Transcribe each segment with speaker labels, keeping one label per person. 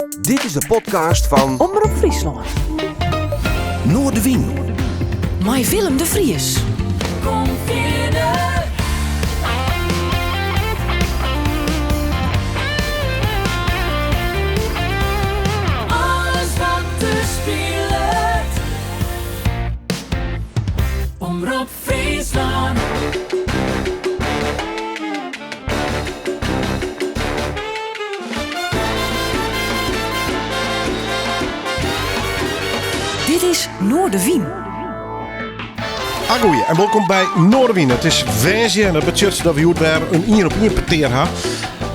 Speaker 1: Dit is de podcast fan
Speaker 2: Omrop Fryslân.
Speaker 1: Noardewyn.
Speaker 2: Mei Willem de Vries.
Speaker 3: Kom fierder. Alles wat der spilet. Omrop Fryslân.
Speaker 2: Dit is Noardewyn.
Speaker 4: Agoeie en wolkom by Noardewyn. It is woansdei en dat betsjut dat we hjoed wer in ien op ien petear ha.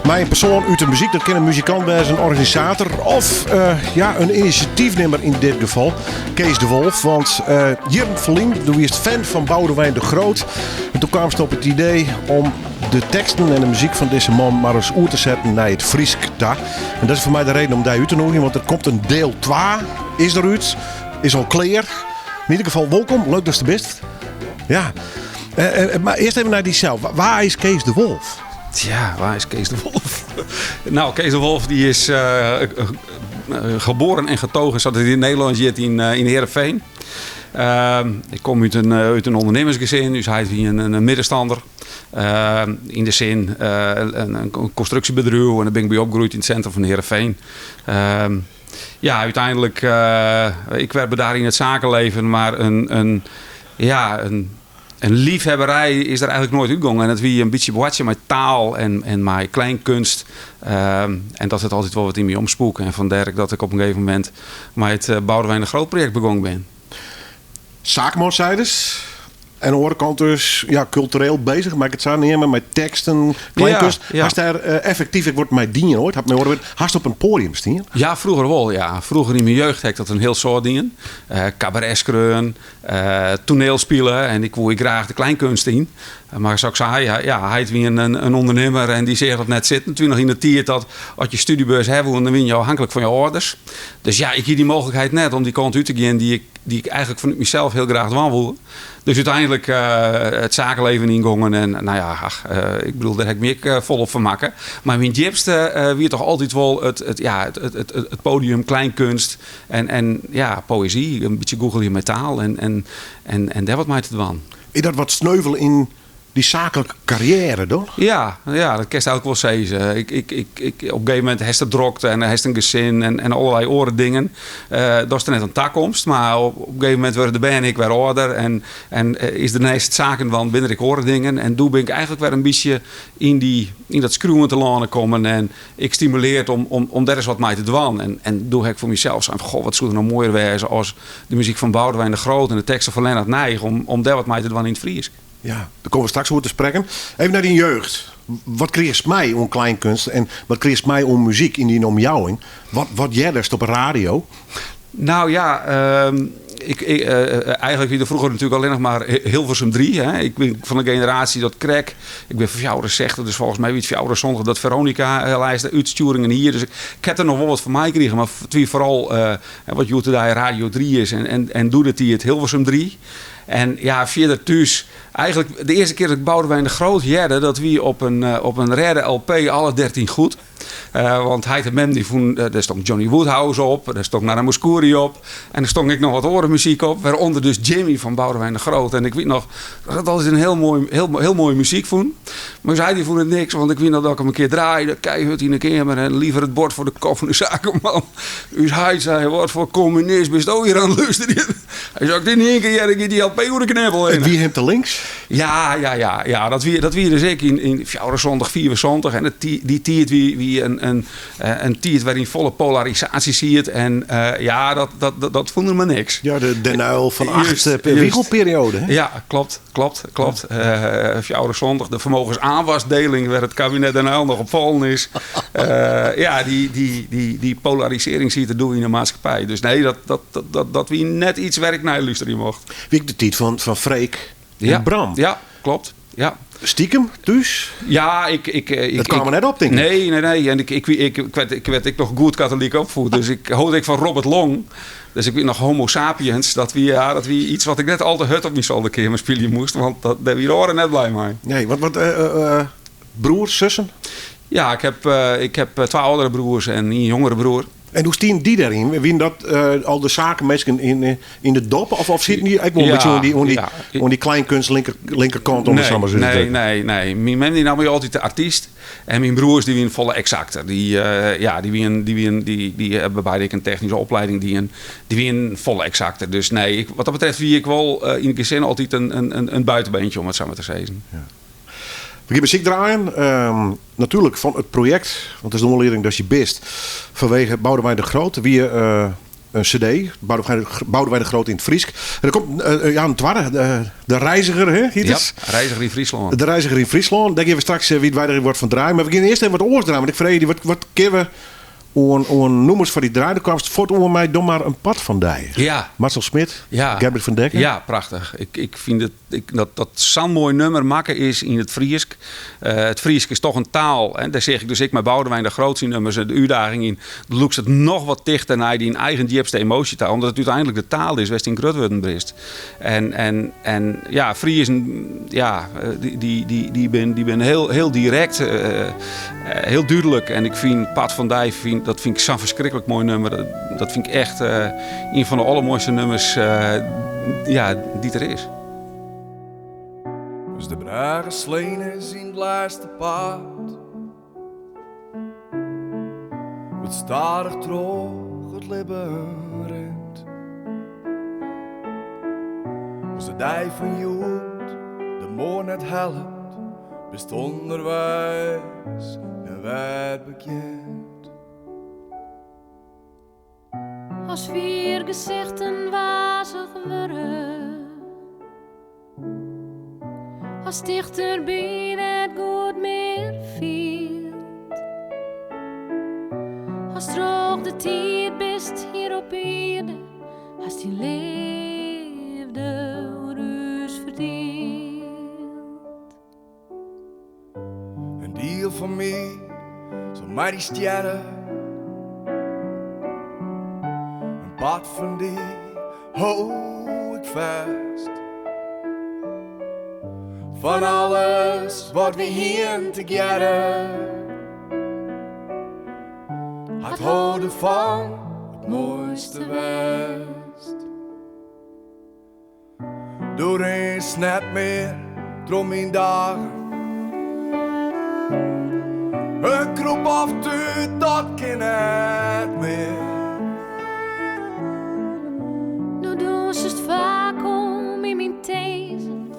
Speaker 4: Mei in persoan út de muzyk, dat kin in muzikant wêze, in organisator of eh, ja, in inisjatyfnimmer yn dit gefal. Kees de Wolf, want eh jierren ferlyn, doe wiest fan fan Boudewijn de Groot. En doe kaamst op it idee om de teksten en de muzyk fan dizze man mar ris oer te setten nei it Frysk ta. En dat is foar my de reden om dy út te nûgjen, want der komt in diel 2, is der út, is al klear. Yn ieder gefal wolkom, leuk datst der bist. Ja, eh, eh, mar earst even nei dysels. Wa is Kees de Wolf?
Speaker 5: Tja, wa is Kees de Wolf? Nou, Kees de Wolf die is eh, geboren en getogen, sa't it yn it Nederlânsk hjit, yn, yn Heerenveen. Ik kom út in, út in ûndernimmersgesin. Us heit wie in middenstander. Yn de sin in konstruksjebedriuw en dêr bin ik by opgroeid yn it sintrum fan Heerenveen. Ja, úteinlik, ik werd daar yn it sakenleven, mar in, ja, in leafhebberij is der eigentlik noait útgongen. En it wie in bytsje boartsje mei taal en mei kleinkunst. En dat hat altyd wol wat yn my omspoeke. En fandêr dat ik op in gegeven momint mei it Boudewijn de Groot projekt begûn bin.
Speaker 4: Sakeman seidest. En oan de oare kant dus ja, kultureel bezich, mei ik it sa neame, mei teksten, kleinkunst.
Speaker 5: Ja, ja.
Speaker 4: Hast dêr eh, effektyf ek wat mei dien oait? Hat mei oare wurden, hast op in poadium stien?
Speaker 5: Ja, froeger wol, ja. Froeger yn myn jeugd ha ik dat in hiel soad dien. Eh, kabaret skreaun, eh, toanielspile en ik woe ek graach de kleinkunst yn. Mar sa't ik sei, ja, heit wie in ûndernimmer en dy seach dat net sitten. It wie noch yn de tiid dat as je studiebeurs ha woene, dan wiene je ôfhinklik fan je âlders. Dus ja, ik hie dy mooglikheid net om dy kant út te gean dy't ik, dy't ik eigentlik fanút mysels hiel graach dwaan woe. Dus úteinlik it sakenleven yngongen en nou ja, ach, ik bedoel, dêr ha ik my ek folop fermakke. Mar myn djipste wie toch altyd wol it, it, ja, it, it, it, it podium, kleinkunst en, en ja, poëzy, in bytsje gûchelje mei taal en, en, en, en dêr wat mei te dwaan.
Speaker 4: Is dat wat sneuvele yn dy saaklike karriêre dan?
Speaker 5: Ja, ja, dat kinst eigentlik wol sizze. Ik, ik, ik, ik, op in gegeven momint hast it drokte en hast in gesin en, en allerlei oare dingen. Uh, datst der net oan takomst, mar op, op in gegeven momint wurde de bern ek wer âlder en, en eh, is der neist saken dwaan, binne der ek oare dingen. En doe bin ik eigentlik wer in bytsje yn, dy, yn dat skriuwen telâne kommen en ek stimuleard om, om, om dêr ris wat mei te dwaan. En, en doe ha ik foar mysels sein fan, goh, wat soe der no moaier wêze as de muzyk fan Boudewijn de Groot en de teksten fan Lennaert Nijgh, om, om dêr wat mei te dwaan yn it Frysk.
Speaker 4: Ja, dêr komme we straks oer te sprekken. Even nei dyn jeugd. Wat krigest mei oan kleinkunst en wat krigest mei oan muzyk yn dyn omjouwing? Wat, wat heardest op 'e radio?
Speaker 5: Nou ja, ehm, ik, ik, eh, eigentlik wie der froeger natuerlik allinnich mar Hilversum 3. Hè. Ik bin fan de generaasje dat krekt, ik bin fan 64, dus folgens my wie it 74 dat Veronica eh, lêste útstjoeringen hie. Dus ik, ik ha der noch wol wat fan meikrigen, mar it wie foaral eh, wat hjoed-de-dei Radio 3 is en, en, en doedetiid Hilversum 3. En ja, fierder thús, eigentlik de earste kear dat ik Boudewijn de Groot hearde, dat wie op in, op in reade LP, Alle 13 Goed. Uh, want heit en mem die fûnen, uh, dêr stond Johnny Woodhouse op, dêr stond Nana Mouskouri op. En der stond ek noch wat oare muzyk op, wêrûnder dus Jimmy fan Boudewijn de Groot. En ik wit noch dat ik dat altyd in hiel moai, hiel, hiel moaie muzyk fûn. Mar ús heit dy fûn it niks, want ik wit noch dat ik him in kear draaide, keihurd yn de keamer en liever it bord foar de kop fan de sakeman. Us heit sei, wat foar kommunist bisto hjir oan it lústerjen? Hy sei, as ik dit noch ien kear hear, dan giet dy LP oer de knibbel
Speaker 4: hinne. It wie him te links?
Speaker 5: Ja, ja, ja, ja. Dat wie, dat wie dus ek yn, yn 74, 75. En dy tiid wie, wie in, in, in tiid wêryn folle polarisaasje siet. En uh, ja, dat, dat, dat, dat fûn er mar niks.
Speaker 4: Ja, de Den Uyl van Agt Wiegelperiode. Hè?
Speaker 5: Ja, klopt, klopt, klopt. Uh, 74, de vermogensaanwasdeling wêr't it kabinet Den Uyl noch op fallen is. Uh, ja, dy, dy, dy, dy polarisering siet der doe yn de maatskippij. Dus nee, dat, dat, dat, dat wie net yts wêr't ik nei lústerje mocht.
Speaker 4: Wie ek de tiid fan, fan Freek en
Speaker 5: ja.
Speaker 4: Bram.
Speaker 5: Ja, klopt. Ja.
Speaker 4: Stiekem thús?
Speaker 5: Ja, ik... ik, ik
Speaker 4: dat kwam er net op, tink ik.
Speaker 5: Nee, nee, nee. En ik, ik, ik, ik, werd, ik werd ek noch goed katolyk opfoed. Dus ik holde ek fan Robert Long. Dus ik wit noch Homo sapiens. Dat wie, ja, dat wie yts wat ik net al te hurd op myn solderkeamer spylje moast. Want dat, dêr wie de âlden net blij mei.
Speaker 4: Nee, wat, wat uh, uh, broers, zussen?
Speaker 5: Ja, ik heb, uh, ik heb twa âldere broers en ien jongere broer.
Speaker 4: En hoe stienen dy dêryn? Wienen dat al de sakenminsken yn de dop? Of sieten dy ek wol in
Speaker 5: Ja,
Speaker 4: bytsje oan dy, oan dy,
Speaker 5: ja.
Speaker 4: oan dy kleinkunst linker, linkerkant om it sa mar
Speaker 5: Nee,
Speaker 4: te
Speaker 5: nee,
Speaker 4: sizzen?
Speaker 5: nee, nee. Myn mem dy naam my altyd de artyst. En myn broers dy wienen folle eksakter. Dy, ja, dy wienen, dy wienen, dy, dy hawwe beide ek in technyske oplieding dien. Dy wienen folle eksakter. Dus nee, ik, wat dat betreft wie ik wol yn it gesin altyd in buitenbeentje, om it sa mar te sizzen.
Speaker 4: Ja. We gean muzyk draaien. Natuerlik fan it projekt, want it is de oanlieding datst hjir bist. Fanwege Boudewijn de Groot wie in CD, Boudewijn de Groot yn it Frysk. En der komt ja, in twadde, de Reiziger, hè, hjit
Speaker 5: Ja,
Speaker 4: it?
Speaker 5: Reiziger yn Fryslân.
Speaker 4: De Reiziger yn Fryslân. Dêr gean we straks wiidweidich wat fan draaien. Mar we gean earst even wat oars draaien. Want ik freegje dy, wat kinne we oan nûmers foar dy draaie? Do kwamst fuort oan mei Doch mar in part fan dy.
Speaker 5: Ja.
Speaker 4: Marcel Smit,
Speaker 5: Ja.
Speaker 4: Gerbrich van Dekken.
Speaker 5: Ja, prachtich. Ik fyn dat sa'n moai nûmer makke is yn it Frysk. It Frysk is toch in taal. Hè. Dêr seach ik dus ek mei Boudewijn de Groot syn nûmers de útdaging yn. Do lûkst it noch wat tichter nei dyn eigen djipste emoasje ta. Omdat it úteinlik de taal is wêr'tst yn grut wurden bist. En ja, Friezen, ja, dy binne heel, heel direkt, heel dúdlik. En ik fyn Part fan dy, dat fyn ik sa'n ferskriklik moai nûmer. Dat fyn ik echt ien fan de allermoaiste nûmers, ja, dy't der is.
Speaker 6: Dus de brêge slein is yn it lêste part. Wat stadich troch it libben rint. As de dei fan hjoed de moarn net hellet, bist ûnderweis en wer begjint.
Speaker 3: As vier gesichten wazich wurde, as tichterby net goed mear fielt, as troch de tiid bist hjir op ierde, hast dyn leafde oer ús ferdield.
Speaker 6: In diel fan my sil mei dy stjerre, in part fan dy hou ik fêst. Fan alles wat we hienen tegearre, hat hâlden fan it moaiste west. Do rinst net mear troch myn dagen. In krûp of tút, dat kin net mear.
Speaker 3: No dûnsest faak om yn myn tinzen,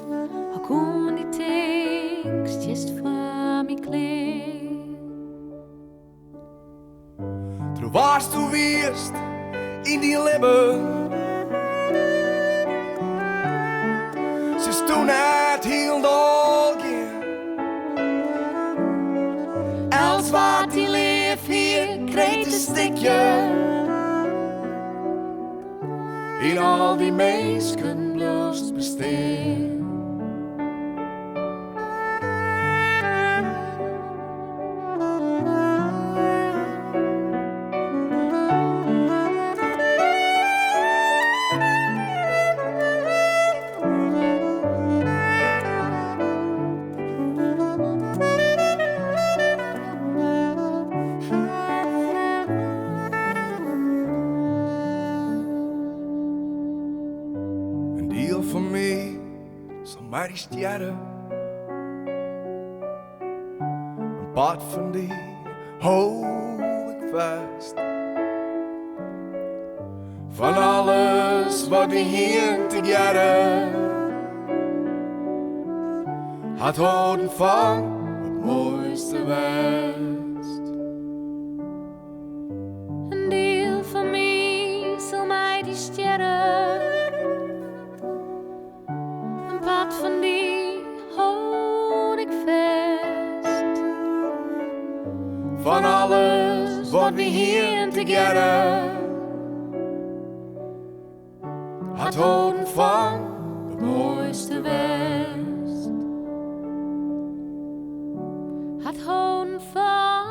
Speaker 3: al koenen dy tinkst just foar my klear.
Speaker 6: Troch watsto wiest yn dyn libben, silsto net hielendal gean. Elts wat dy leaf hie, krijt in stikje. Yn al dy minsken bliuwst bestean. Een deel van mij zal maar die sterren. Een part van die hou ik vast. Van alles wat we hier together had houden van het mooiste west.
Speaker 3: Een deel van mij zal mij die sterren. Een part van die houd ik vast.
Speaker 6: Van alles wat we hier together had houden van het mooiste
Speaker 3: west. Had houden van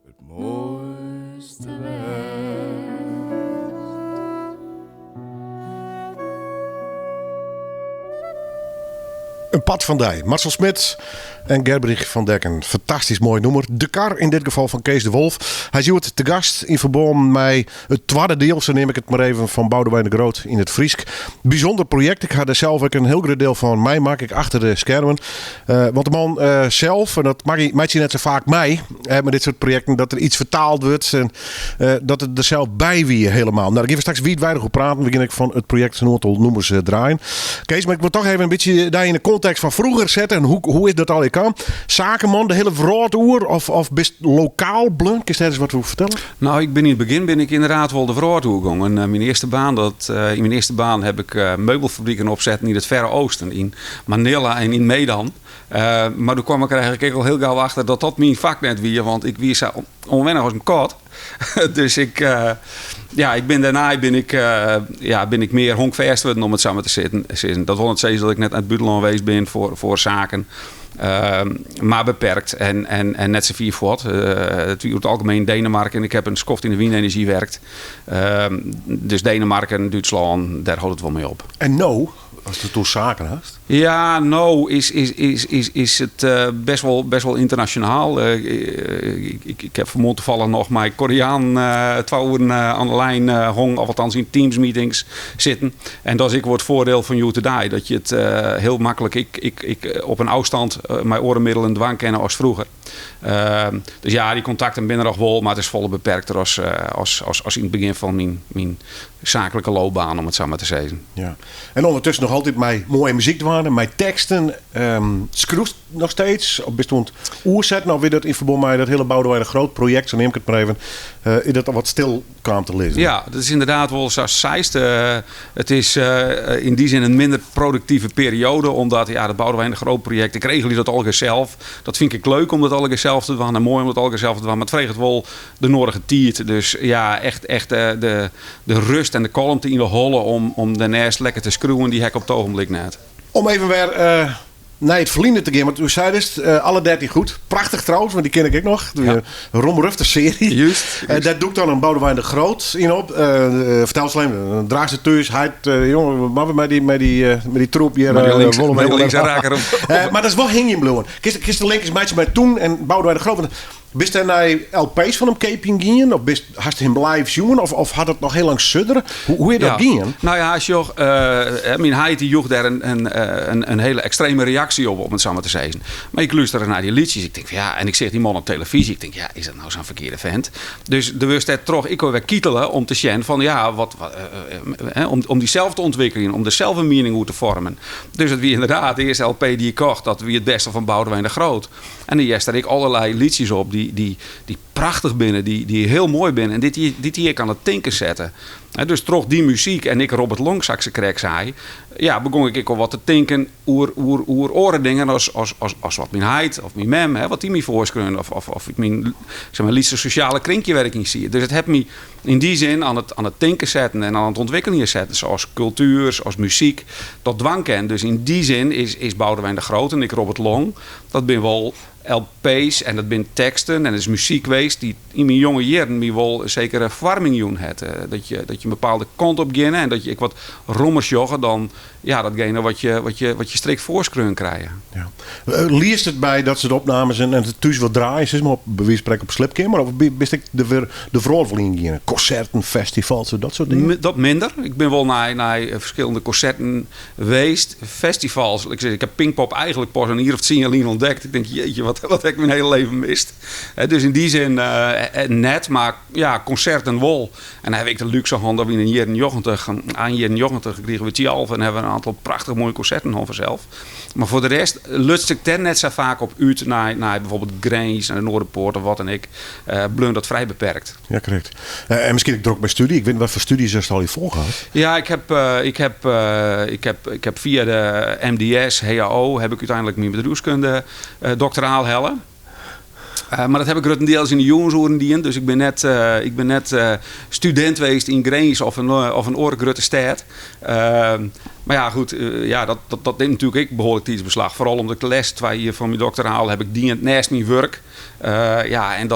Speaker 6: het mooiste
Speaker 3: west.
Speaker 4: In part fan dy. Marcel Smit en Gerbrich van Dekken. Fantastysk moai nûmer. De kar yn dit gefal fan Kees de Wolff. Hy is hjoed te gast yn ferbân mei it twadde diel, sa neam ik it mar even, fan Boudewijn de Groot yn it Frysk. Bysûnder projekt. Ik ha der sels ek in hiel grut diel fan meimakke, ek achter de skermen. Want de man sels, en dat meitsje je net sa faak mei, mei dit soart projekten, dat der iets fertaald wurdt en dat it der sels by wie helemaal. Dêr gean we straks wiidweidich oer praten. We gean ek fan it projekt in oantal nûmers draaien. Kees, mar ik wol toch even in bytsje dy yn de kontekst fan froeger sette. En hoe is dat allegear kaam? Sakeman de hiele wrâld oer of bist lokaal bleaun? Kinst dêr ris wat oer fertelle?
Speaker 5: Nou, ik bin yn it begjin bin ik ynderdaad wol de wrâld oer gongen. Myn earste baan, dat, yn myn earste baan heb ik meubelfabriken opsetten yn it Verre Oosten, yn Manila en yn Medan. Mar doe kwam ik der eigentlik ek al hiel gau achter dat dat myn fak net wie, want ik wie sa ûnwennich as in kat. Dus ik, ja, ik bin dêrnei bin ik, ja, bin ik mear honkfêst wurden om it sa mar te sizzen. Dat wol net sizze dat ik net nei it bûtenlân west bin foar saken. Mar beperkt en net sa fier fuort. It wie oer it algemeen Denemarken. Ik heb in skoft yn de wynenerzjy werkt. Dus Denemarken, Dútslân, dêr hâldt it wol mei op.
Speaker 4: En no, ast it oer saken hast?
Speaker 5: Ja, no is it best wol ynternasjonaal. Ik heb fanmoarn tafallich noch mei Koreanen twa oeren oan de lijn hongen, of althans yn Teams meetings sitten. En dat is ek wol it foardiel fan hjoed-de-dei, dat je it hiel maklik ek op in ôfstand mei oare middelen dwaan kinne as froeger. Dus ja, dy kontakten binne der noch wol, mar it is folle beperkter as yn it begjin fan myn saaklike loopbaan, om it sa mar te sizzen.
Speaker 4: Ja. En ûndertusken noch altyd mei moaie muzyk dwaande, mei teksten. Skriuwst noch steeds? Of bist oan it oersetten? Of wie dat yn ferbân mei dat hiele Boudewijn de Groot projekt, sa neam ik it mar even, is dat al wat stil kaam te lizzen?
Speaker 5: Ja, dat is ynderdaad wol sa'tst seist. It is yn dy sin in minder produktive perioade, omdat ja, dat Boudewijn de Groot projekt, ik regelje dat allegear sels. Dat fyn ik leuk om dat allegear sels te dwaan en moai om dat allegear sels te dwaan, mar it freget wol de nodige tiid. Dus ja, echt de rust en de kalmte yn de holle om dêrneist lekker te skriuwen, dy ha ik op it ogenblik net.
Speaker 4: Om even wer nei it ferline te gean, want do seidest alle 13 goed. Prachtich trouwens, want dy ken ik ek noch. De romrufte searje.
Speaker 5: Juist.
Speaker 4: Dêr dûkt dan in Boudewijn de Groot yn op. Fertel slim, draachst it thús, heit, jonge, wat moatte we mei dy troep hjir?
Speaker 5: Mei dy linkse raker op.
Speaker 4: Mar dat is wol hingjen bleaun. Kinst de link ris meitsje mei toen en Boudewijn de Groot? Want bist dêr nei LP's fan him keapjen gien? Of bist, hast him live sjoen? Of hat it noch hiel lang suddere? Hoe is dat gien?
Speaker 5: Nou ja, sjoch, myn heit dy joech dêr in hiele ekstreme reaksje op, om it sa mar te sizzen. Mar ik lústere nei dy lietsjes, ik tink fan ja, en ik seach dy man op telefyzje, ik tink ja, is dat nou sa'n ferkearde fent? Dus do wurdst dêrtroch ek wer kitele om te sjen fan ja, wat, om dysels te ûntwikkeljen, om der sels in miening oer te foarmen. Dus it wie ynderdaad de earste LP dy't ik kocht, dat wie it bêste fan Boudewijn de Groot. En dan hearst der ek allerlei lietsjes op dy't prachtich binne, dy't hiel moai binne en dy't dy ek oan it tinken sette. Dus troch dy muzyk en ek Robert Long, sa't ik sakrekt sei, ja, begûn ik ek al wat te tinken oer oare dingen as wat myn heit of myn mem, wat dy my foarskreaun of myn, zeg mar, lytse sosjale krinkje wêr't ik yn siet. Dus it hat my yn dy sin oan it tinken setten en oan it ûntwikkeljen setten, sa as kultuer, sa as muzyk, dat dwaan kin. Dus yn dy sin is Boudewijn de Groot en ek Robert Long, dat binne wol LP's en dat binne teksten en dat is muzyk weest dy't yn myn jonge jierren my wol in sekere foarming jûn hat. Dat je in bepaalde kant op geane en dat je ek wat rommer sjogge dan ja, datgene wat je strikt foarskreaun krije.
Speaker 4: Ja. Liest it by dat soart opnames en it thús wat draaien, sis mar, op, by wize fan sprekken op sliepkeamer? Of bist ek de de wrâld wol yngien? Konserten, festivals, dat soart dingen?
Speaker 5: Dat minder. Ik bin wol nei ferskillende konserten weest, festivals. Ik sis, ik ha Pinkpop eigentlik pas in jier of tsien lyn ûntdekt. Ik tink, jeetje, wat ha ik myn hiele leven mist. Dus yn dy sin net, mar ja, konserten wol. En dan ha ik de lúkse hân dat we yn de jierren njoggentich, ein jierren njoggentich, krigen we Thialf en hawwe we in oantal prachtich moaie konserten hân fansels. Mar foar de rest luts ik dêr net sa faak op út nei bijvoorbeeld Grins, nei de Noorderpoort of wat dan ek. Bleaun dat frij beperkt.
Speaker 4: Ja, krekt. En miskien ek drok mei stúdzje. Ik wit net watfoar stúdzjes hast al folge hast.
Speaker 5: Ja, ik ha fia de MDS, HAO, ha ik úteinlik myn bedriuwskunde doktoraal helle. Mar dat ha ik gruttendiels yn de jûnsoeren dien. Dus ik bin net, ik bin net studint weest yn Grins of in oare grutte stêd. Mar ja, goed, ja, dat nimt natuerlik ek behoarlik tiidsbeslach. Foaral omdat ik de lêste twa jier fan myn doktoraal ha ik dien neist myn wurk. Ja, en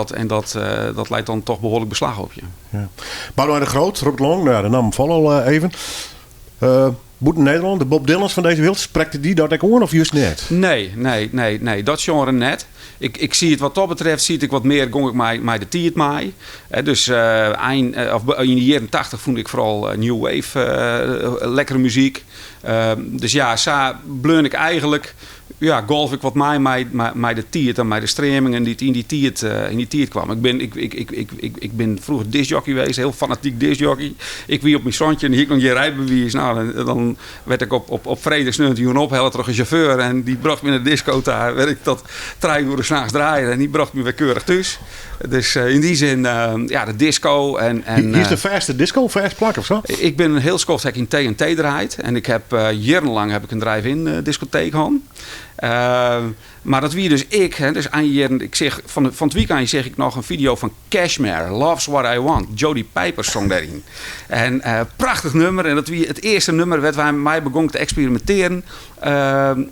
Speaker 5: dat leit dan toch behoarlik beslach op je.
Speaker 4: Ja. Boudewijn de Groot, Robert Long, nou ja, de nammen falle al even. Bûten Nederlân, de Bob Dylans fan dizze wereld, sprekt dy dat ek oan of just net?
Speaker 5: Nee, nee, nee, nee, dat sjenre net. Ik zie it wat dat betreft, zie ik wat mear, gong ik mei de tiid mei. Dus ein, of yn de jierren 80 fûn ik foaral new wave lekkere muzyk. Dus ja, sa bleaun ik eigentlik, ja, golf ik wat mei mei de tiid en mei de streamingen dy't yn dy tiid kwamen. Ik bin froeger discjockey west, hiel fanatyk discjockey. Ik wie op myn 17 hie ik noch gjin rydbewiis. Nou, dan werd ik op freed sneontejûn ophelle troch in sjauffeur en dy brocht my nei de disko ta, wêr ik tot 3 oere nachts draaide en dy brocht my wer keurich thús. Dus yn dy sin, ja, de disco en
Speaker 4: Hiest in fêste disco, fêst plak of sa?
Speaker 5: Ik bin in hiel skoft ha ik yn TNT draaid en ik heb jierrenlang heb ik in drive-in diskoteek hân. Mar dat wie dus ik, hè, dus ein jierren, ik seach fan it wykein seach ik noch in fideo fan Kashmir, Love's What I Want, Jody Pijper song dêryn. En prachtich nummer en dat wie it earste nummer wêr't wy mei begong te eksperimintearjen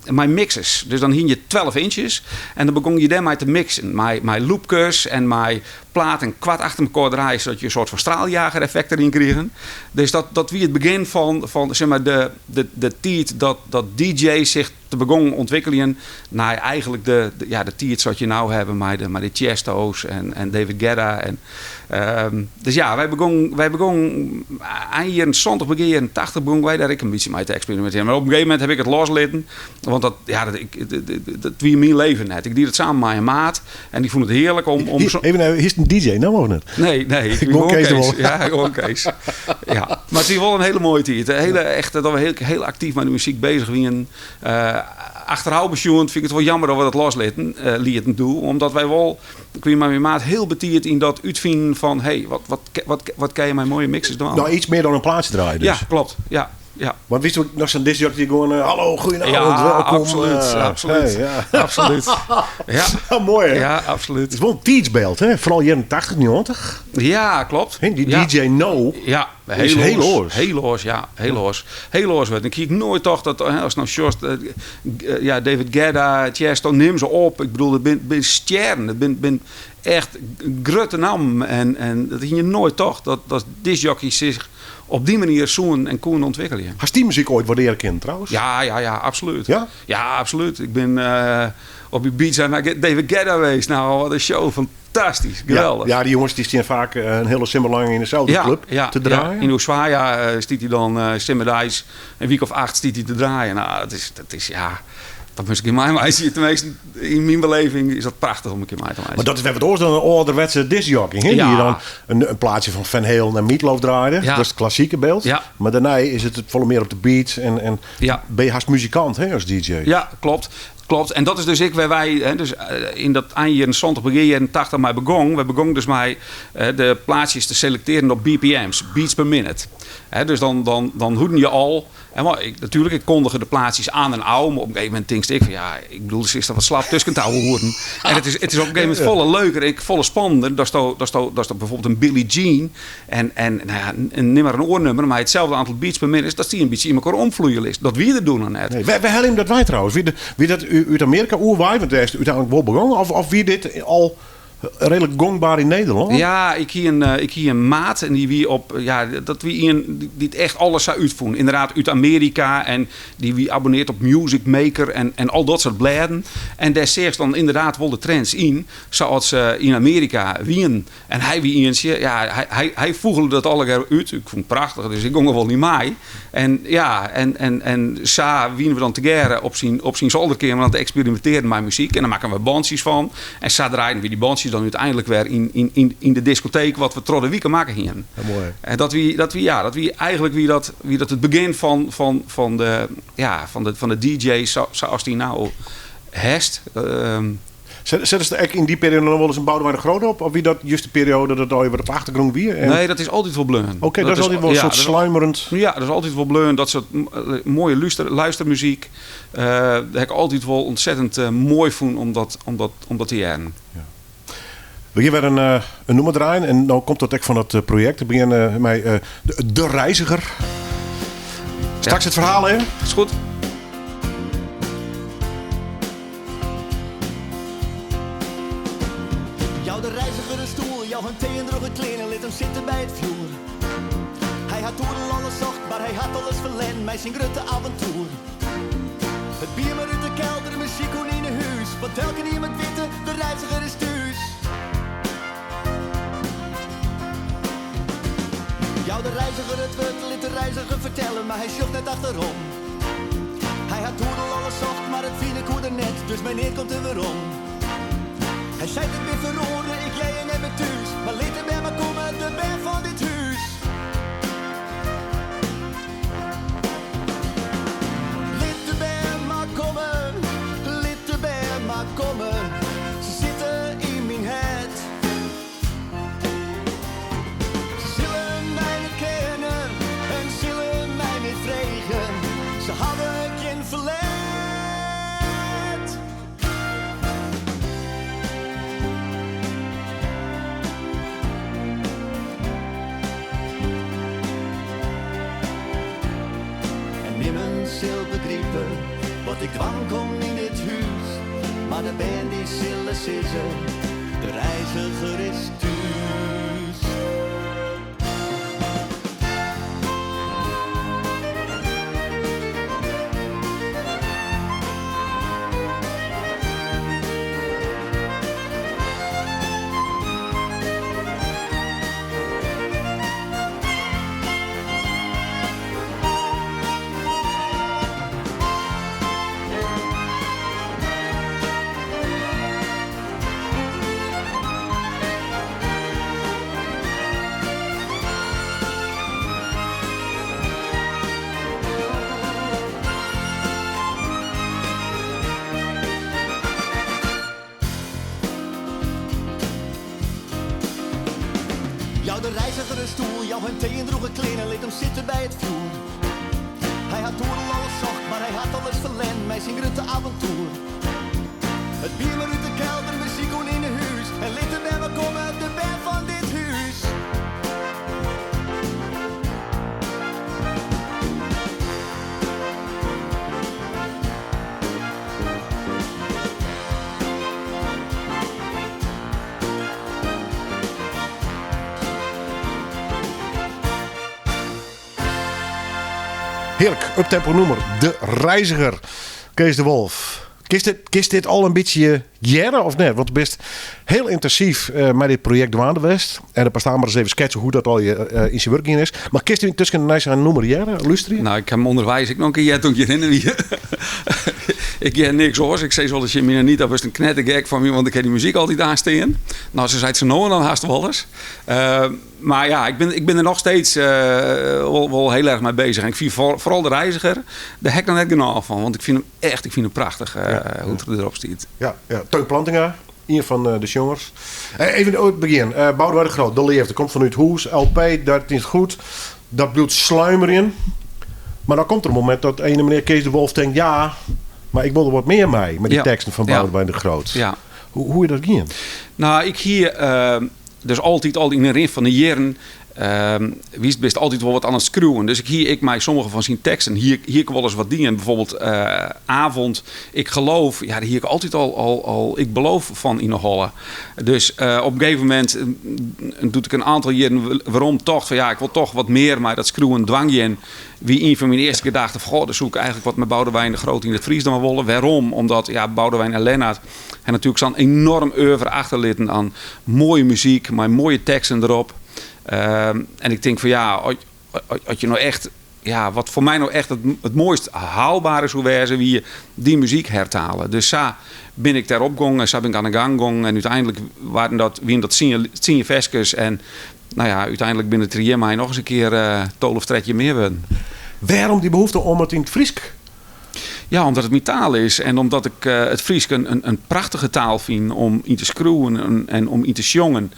Speaker 5: mei mixers. Dus dan hiene je 12 inches en dan begong je dêrmei te mixen. Mei loopkes en mei platen koart achter mekoar draaie, sadat je in soart fan straaljager-effekt deryn krigen. Dus dat wie it begjin fan zeg maar, de tiid dat DJ's sich te begongen ûntwikkeljen nei eigentlik de, ja, de tiid sa't je no hawwe mei de Tiesto's en David Guetta. En, dus ja, wy begongen ein jierren 70, begjin jierren 80 begongen wy dêr ek in bytsje mei te eksperimintearjen. Mar op in gegeven momint haw ik it loslitten, want dat, ja, dat wie myn leven net. Ik die dat samen mei in maat en dy fûn it hearlik om
Speaker 4: zo- Even, hiest in DJ no of net?
Speaker 5: Nee, ik
Speaker 4: Gewoon
Speaker 5: wie
Speaker 4: Kees de
Speaker 5: gewoon
Speaker 4: Wol.
Speaker 5: Kees. Ja, gewoon Kees. Ja. Mar it wie wol in hiele moaie tiid. Hele, echt, dat we hiel, hiel aktyf mei de muzyk beuzich wienen. Achterôf besjoen fyn ik it wol jammer dat we dat loslitten, lieten doe. Omdat wy wol, ik wie mei myn maat hiel betiid yn dat útfinen fan, hey, wat kin je mei moaie mixers dwaan?
Speaker 4: Nou, iets mear dan in plaatsje draaie dus.
Speaker 5: Ja, klopt. Ja, ja.
Speaker 4: Want wist je noch sa'n discjockey die gewoan, hallo, goedenavond,
Speaker 5: Ja,
Speaker 4: welkom.
Speaker 5: absoluut, absoluut.
Speaker 4: Hey, ja.
Speaker 5: Absoluut. Ja.
Speaker 4: Ja, moai hè?
Speaker 5: Ja, absoluut.
Speaker 4: It is wol in tiidsbyld hè? Foaral jierren 80, 90.
Speaker 5: Ja, klopt.
Speaker 4: Hè, dy
Speaker 5: Ja.
Speaker 4: DJ no
Speaker 5: Ja,
Speaker 4: is
Speaker 5: hiel
Speaker 4: hiel
Speaker 5: oars.
Speaker 4: oars.
Speaker 5: Hiel oars, ja. Hiel oars. Hiel oars wurden. Ik hie noait tocht dat, hè, ast no sjochst, ja, David Guetta, Tiesto, nim se op. Ik bedoel, it binne stjerren. It binne echt grutte nammen. En dat hie je noait tocht dat discjockeys sich op dy manier soenen en koenen ûntwikkelje.
Speaker 4: Hast dy muzyk oait waardearre kinnen trouwens?
Speaker 5: Ja, ja, absoluut.
Speaker 4: Ja?
Speaker 5: Ja, absoluut. Ik bin op Ibiza nei David Guetta west. Nou, wat in show. Fantastysk. Geweldich.
Speaker 4: Ja, dy jonges dy steane faak in hiele simmer lang yn deselde klup te draaien.
Speaker 5: Ja, yn Ushuaia stiet hy dan simmerdeis in wike of 8 stiet hy te draaien. Nou, dat is, ja, dat moast ik yn my meitsje. Teminsten, yn myn beleving is dat prachtich om in kear mei te meitsjen.
Speaker 4: Mar dat is wer wat oars dan in âlderwetse discjockey. Hè?
Speaker 5: Ja.
Speaker 4: Dy't dan in plaatsje fan Van Halen en Meatloaf draaide.
Speaker 5: Ja.
Speaker 4: Dat is it klassike byld.
Speaker 5: Ja.
Speaker 4: Mar dêrnei is it folle mear op de beat en
Speaker 5: Ja.
Speaker 4: bin je hast muzikant hè, as DJ.
Speaker 5: Ja, klopt. Klopt. En dat is dus ek wêr wy, hè, dus yn dat ein jierren 70, begjin jierren 80 mei begong. Wy begongen dus mei de plaatsjes te selektearjen op BPM's, beats per minute. Hè, dus dan hoeden je al. En maar ik, natuerlik, ik kondige de plaatsjes oan en ôf, mar op in gegeven momint tinkst ik fan, ja, ik bedoel, se is der wat slap tusken te ouwehoeren. En it is op in gegeven momint folle leuker en folle spannender. Datsto byfoarbyld in Billie Jean en nou ja, nim mar in oar nummer, mar itselde oantal beats per minute, dat dy in bytsje yn mekoar omfloeie litst. Dat wie der doe noch net.
Speaker 4: Nee, wêr helje jim dat wei trouwens? Wie dat út Amearika oerwaaid? Want dêr is it úteinlik wol begûn. Of wie dit al reedlik gongber yn Nederlân?
Speaker 5: Ja, ik hie in maat en dy wie op, ja, dat wie ien dy't echt alles sa útfûn. Ynderdaad út Amearika en dy wie abonnearre op Music Maker en al dat soart blêden. En dêr seachst dan ynderdaad wol de trends yn, sa't se yn Amearika wienen. En hy wie ientsje, ja, hy fûgele dat allegear út. Ik fûn it prachtich, dus ik gong der wol yn mei. En ja, en sa wienen we dan tegearre op syn zolderkeamer oan it eksperimintearjen mei muzyk. En dan makken we bandsjes fan. En sa draaiden we dy bandsjes dan úteinlik wer yn de diskoteek wat we troch de wike makke hienen.
Speaker 4: Ja, moai.
Speaker 5: En dat wie, ja, dat wie eigentlik wie dat it begjin ja, fan de DJ sa as dy no hast.
Speaker 4: Settest der ek yn dy perioade noch wolris in Boudewijn de Groot op? Of wie dat just de perioade dat al wat op de achtergrûn wie? En
Speaker 5: Nee, dat is altyd wol bleaun.
Speaker 4: Oké, dat is altyd wol in
Speaker 5: ja,
Speaker 4: soart sluimerend.
Speaker 5: Ja, dat is altyd wol bleaun. Dat soart moaie luistermuzyk. Dat ha ik altyd wol ontzettend moai fûn om dat te hearren.
Speaker 4: Ja. We geane wer in nûmer draaien en dan komt dat ek fan dat projekt. We begjinne mei de Reiziger. Straks it ferhaal even.
Speaker 5: Is goed.
Speaker 7: Jou de reiziger in stoel, jou in tee en drûge klean, lit him sitte by it fjoer. Hy hat oeral alles socht, mar hy hat alles ferlern mei syn grutte aventoer. It bier mar út de kelder, muzyk oan yn 'e hús, want elkenien moat witte, de reiziger is thús. Jou de reiziger it wurd, lit de reiziger fertelle, mar hy sjocht net achterom. Hy hat oeral alles socht, mar it fine koe er net, dus menear komt er werom. Hy seit it bin feroare, ik lei net mear thús, mar lit de bern mar komme, de bern fan dit hús. Lit de bern mar komme, lit de bern mar komme, se sitte yn myn hert. Se sille my net kenne en sille my net freegjen, se hawwe gjin ferlet. En nimmen sil begripe wat ik dwaan kom yn dit hús, mar de bern dy sille sizze, de reiziger is thús. Jou de reiziger in stoel, jou him tee en droege klean en lit him sitte by it fjoer. Hy hat oeral alles socht, mar hy hat alles ferlern mei syn grutte aventoer. It bier mar út de kelder, muzyk oan yn 'e hús en lit de bern mar komme, de bern fan dit hús.
Speaker 4: Hearlik, uptempo nûmer, De Reiziger. Kees de Wolf. Kinst dit, kinst dit al in bytsje hearre of net? Want do bist hiel yntinsyf eh, mei dit projekt dwaande west. En dan staan maar eens even sketsen hoe dat al je, eh, yn syn wurk gien is. Mar kinst yntusken nei sa'n nûmer hearre, lústerje?
Speaker 5: Nou, ik ha him ûnderweis ek noch in kear heard toen ik hjirhinne wie. ik hear niks oars. Ik sis wolris tsjin myn Anita, wurdst in knettergek fan my, want ik ha dy muzyk altyd aanstean. Nou, se seit sa no en dan hast wolris. Uh, mar ja, ik bin der noch steeds uh, wol hiel erch mei bezich. En ik fyn foaral de Reiziger, dêr ha ik noch net genôch fan. Want ik fyn him echt, ik fyn him prachtich uh, ja, hoe't er derop stiet.
Speaker 4: Ja, ja. Teun Plantinga, ien fan de sjongers. Even it begjin. Boudewijn de Groot, De Leafde, komt fanút hûs. LP, dat is goed. Dat bliuwt sluimerjen. Mar dan komt der in momint dat ene menear Kees de Wolf tinkt, ja, mar ik wol der wat mear mei, mei dy teksten fan Boudewijn de Groot.
Speaker 5: Ja.
Speaker 4: Hoe is dat gien?
Speaker 5: Nou, ik hie dus altyd al yn de rin fan de jierren witst, bist altyd wol wat oan it skriuwen. Dus ik hie ek mei sommige fan syn teksten hie ik wolris wat dien. Bijvoorbeeld Avond, ik geloof. Ja, dêr hie ik altyd al ik beloof fan yn 'e holle. Dus op in gegeven momint, doe't ik in oantal jierren werom tocht fan ja, ik wol toch wat mear mei dat skriuwen dwaan gean, wie ien fan myn earste gedachten fan goh, dan soe ik eigentlik wat mei Boudewijn de Groot yn it Frysk dwaan wolle. Wêrom? Omdat ja, Boudewijn en Lennart ha natuerlik sa'n enorm oeuvre achterlitten oan moaie muzyk, mei moaie teksten derop. En ik tink fan ja, as je no echt, ja, wat foar my no echt it moaist haalbare soe wêze, wie dy muzyk hertale. Dus sa bin ik dêrop gongen en sa bin ik oan de gang gongen. En úteinlik waarden dat, wienen dat tsien ferskes en nou ja, úteinlik binne it der hjirmei noch ris in kear 12 of 13 mear wurden.
Speaker 4: Wêrom dy behoefte om it yn it Frysk?
Speaker 5: Ja, omdat it myn taal is en omdat ik it Frysk in prachtige taal fyn om yn te skriuwen en om yn te sjongen.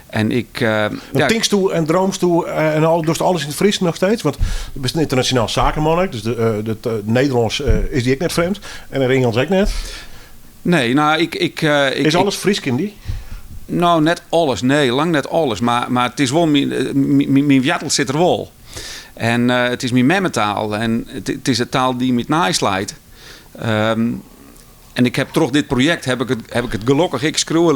Speaker 5: En ik,
Speaker 4: ja. Tinksto en dreamsto en al, dochst alles yn it Frysk noch steeds? Want do bist in ynternasjonaal sakeman ek, dus de Nederlânsk is dy ek net frjemd en it Ingelsk ek net.
Speaker 5: Nee, nou, ik, ik, ik,
Speaker 4: Is alles Frysk yn dy?
Speaker 5: Nou, net alles, nee, lang net alles. Mar it is wol, myn woartel sit der wol. En it is myn memmetaal en it is de taal dy't my it neist leit. En ik heb troch dit projekt heb ik it, heb ik it gelokkich ek skriuwe,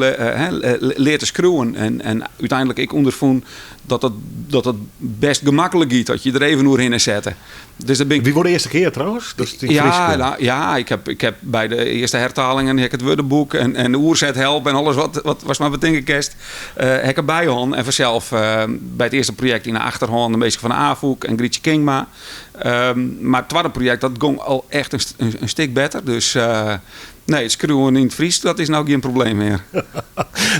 Speaker 5: leard te skriuwen. En úteinlik ek ûnderfûn dat dat, dat dat best gemaklik giet, dat je der even oerhinne sette. Dus dat bin ik...
Speaker 4: Wie wol de earste kear trouwens? Dat is
Speaker 5: ja, nou, ja ik heb by de earste hertalingen heb ik it wurdeboek en de oersethelp en alles wat watst mar betinke kinst, uh, heb ik derby hân. En fansels uh, by it earste projekt yn de achterhân de minsken fan de Afûk en Grytsje Kingma. Mar it twadde projekt dat gong al echt in stik better. Dus uh, nee, it skriuwen yn it Frysk dat is no gjin probleem mear.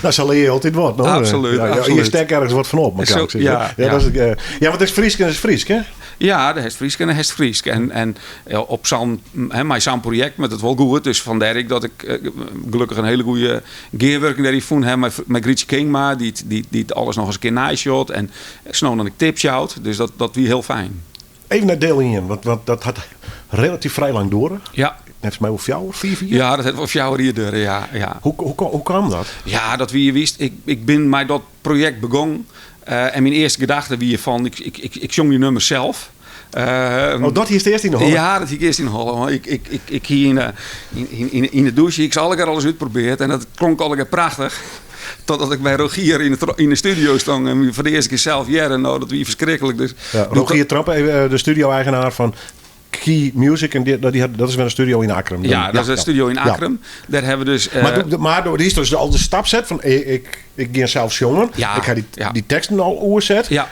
Speaker 4: Nou, sa leare je altyd wat. No?
Speaker 5: Absoluut.
Speaker 4: Ja,
Speaker 5: absoluut.
Speaker 4: Je stekt ergens wat fan op. Maar
Speaker 5: Zo,
Speaker 4: ja, ja, dat is, ja, want it is Frysk en it is Frysk, hè?
Speaker 5: Ja, dat is Frysk en dat is Frysk. En op sa'n, hè, mei sa'n projekt moat it wol goed. Dus fandêr ek dat ik eh, gelokkich in hiele goede gearwurking dêryn fûn ha mei Grytsje Kingma, dy't alles noch ris in kear neisjocht en sa no en dan ek tips jout. Dus dat wie hiel fijn.
Speaker 4: Even nei diel ien, want dat hat relatyf frij lang duorre.
Speaker 5: Ja.
Speaker 4: Neffens my wol fjouwer, fiif jier?
Speaker 5: Ja, dat hat wol fjouwer jier duorre, ja, ja.
Speaker 4: Hoe kaam dat?
Speaker 5: Ja, dat wie, witst, ik bin mei dat projekt begûn en myn earste gedachte wie fan, ik sjong dy nummers sels.
Speaker 4: Oh, dat hiest earst yn de holle?
Speaker 5: Ja, dat hie ik earst yn de holle. Ik hie yn de dûs hie ik se allegear alris útprobearre en dat klonk allegear prachtich. Totdat ik by Rogier yn de studio stong en my foar de earste kear sels hearde. No, dat wie ferskriklik. Dus
Speaker 4: ja, Rogier Trampe, even, de studio-eigenaar fan Key Music. En dat is wer in studio yn Akkrum.
Speaker 5: Ja, dat is in studio yn Akkrum. Dêr hawwe we dus...
Speaker 4: Mar do hiest dus al de stap set fan ik gean sels sjongen.
Speaker 5: Ja,
Speaker 4: ik ha
Speaker 5: ja.
Speaker 4: dy teksten al oerset.
Speaker 5: Ja.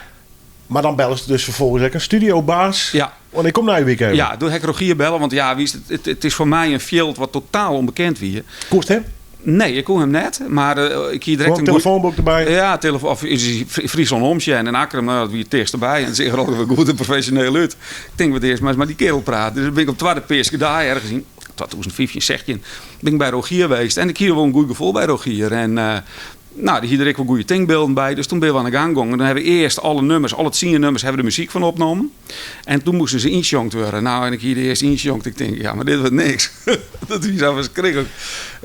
Speaker 4: Mar dan bellest dus ferfolgens ek in studiobaas.
Speaker 5: Ja.
Speaker 4: Want ik kom nei wike even.
Speaker 5: Ja, doe ha ik Rogier belle, want ja, witst, it is foar my in fjild wat totaal ûnbekend wie.
Speaker 4: Koest him?
Speaker 5: Nee, ik koe him net, mar ik hie direkt
Speaker 4: Gewoan telefoanboek derby?
Speaker 5: Ja, of is Fryslân omsjen en Akkrum, no, dat wie it tichtste by. En seach der al goed en profesjoneel út. Ik tink, wat earst mar ris mei dy kerel prate. Dus dan bin ik op twadde Peaskedei ergens yn 2015, 16, bin ik by Rogier west. En ik hie wol in goed gefoel by Rogier. En No, dy hie der ek wol goede tinkbylden by, dus doe binne we oan de gang gongen. Dan hawwe we earst alle nummers, alle tsien nummers, hawwe we de muzyk fan opnommen. En doe moasten se ynsjongd wurde. No, en ik hie de earst ynsjongd. Ik tink, ja, mar dit wurdt niks. Dat wie sa ferskriklik.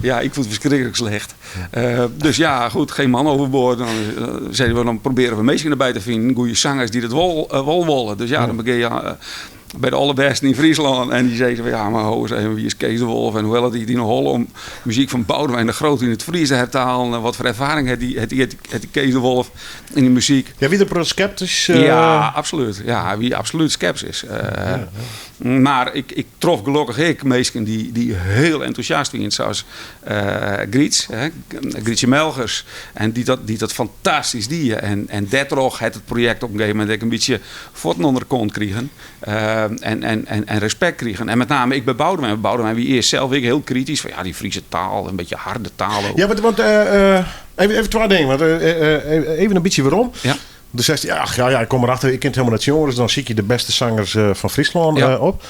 Speaker 5: Ja, ik fûn it ferskriklik slecht. Dus ja, goed, geen man overboord. Dan zeiden we, dan probearje we minsken derby te finen, goede sangers dy't it wol wolle. Dus ja, dan begjin je by de allerbêsten yn Fryslân. En dy sizze van, ja, mar ho ris even, wie is Kees de Wolf en hoe hellet hy it yn 'e holle om muzyk fan Boudewijn de Groot yn it Frysk te hertalen? En wat foar erfaring hat dy Kees de Wolf yn de muzyk?
Speaker 4: Ja, wie er protte skeptysk?
Speaker 5: Ja, absolút. Ja, hy wie absolút skepsis. Mar ik trof gelokkich ek minsken dy't hiel entûsjast wiene, sa as Gryts, Grytsje Melgers, en dy't dat fantastysk die. En dêrtroch hat it projekt op in gegeven momint ek in bytsje fuotten ûnder de kont krigen en respekt krigen. En met name ek by Boudewijn. Boudewijn wie earst sels ek hiel kritysk fan ja, dy Friese taal, in bytsje harde taal ook.
Speaker 4: Ja, want even twa dingen. Want even in bytsje werom.
Speaker 5: Ja.
Speaker 4: Do seist, ja, ach, ja, ja, ik kom erachter, ik kin it hielendal net sjonge, dus dan sykje je de bêste sangers fan Fryslân op.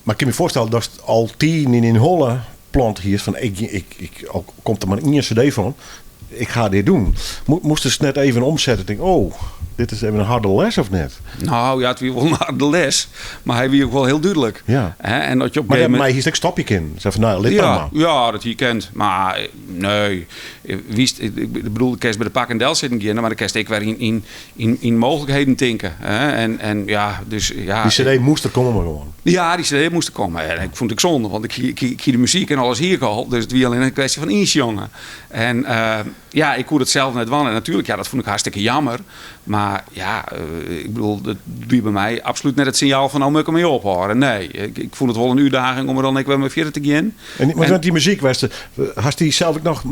Speaker 4: Mar ik kin my foarstelle datst al tiden yn dyn holle plant hiest fan ik, al komt der mar ien cd fan, ik ga dit doen. Moast net even omsette, tink, oh, dit is even in harde les of net?
Speaker 5: No ja, it wie wol in harde les, mar hy wie ek wol hiel dúdlik.
Speaker 4: Ja.
Speaker 5: Hè, en dat je op
Speaker 4: Mar
Speaker 5: een gegeven
Speaker 4: dêrmei hiest ek stopje kinnen. Sei fan, no, lit dat
Speaker 5: Ja,
Speaker 4: mar.
Speaker 5: ja, dat hie kind. Mar nee, witst, ik bedoel, do kinst by de pakken del sitten gean, mar dan kinst ek wer yn mooglikheden tinke. Hè? En ja, dus ja.
Speaker 4: Dy cd moast der komme gewoan.
Speaker 5: Ja, dy cd moast der komme. En ik fûn it ek sonde, want ik hie de muzyk en alles hie ik al. Dus it wie allinnich in kwestje fan ynsjongen. En ja, ik koe dat sels net dwaan. En natuerlik, ja, dat fûn ik hartstikke jammer. Mar ja, ik bedoel, dat wie by my absolút net it sinjaal fan no moat ik dermei ophâlde. Nee, ik fûn it wol in útdaging om der dan ek wer mei fierder te gean.
Speaker 4: En, mar dy muzyk, wêr'tst, hast dy sels ek noch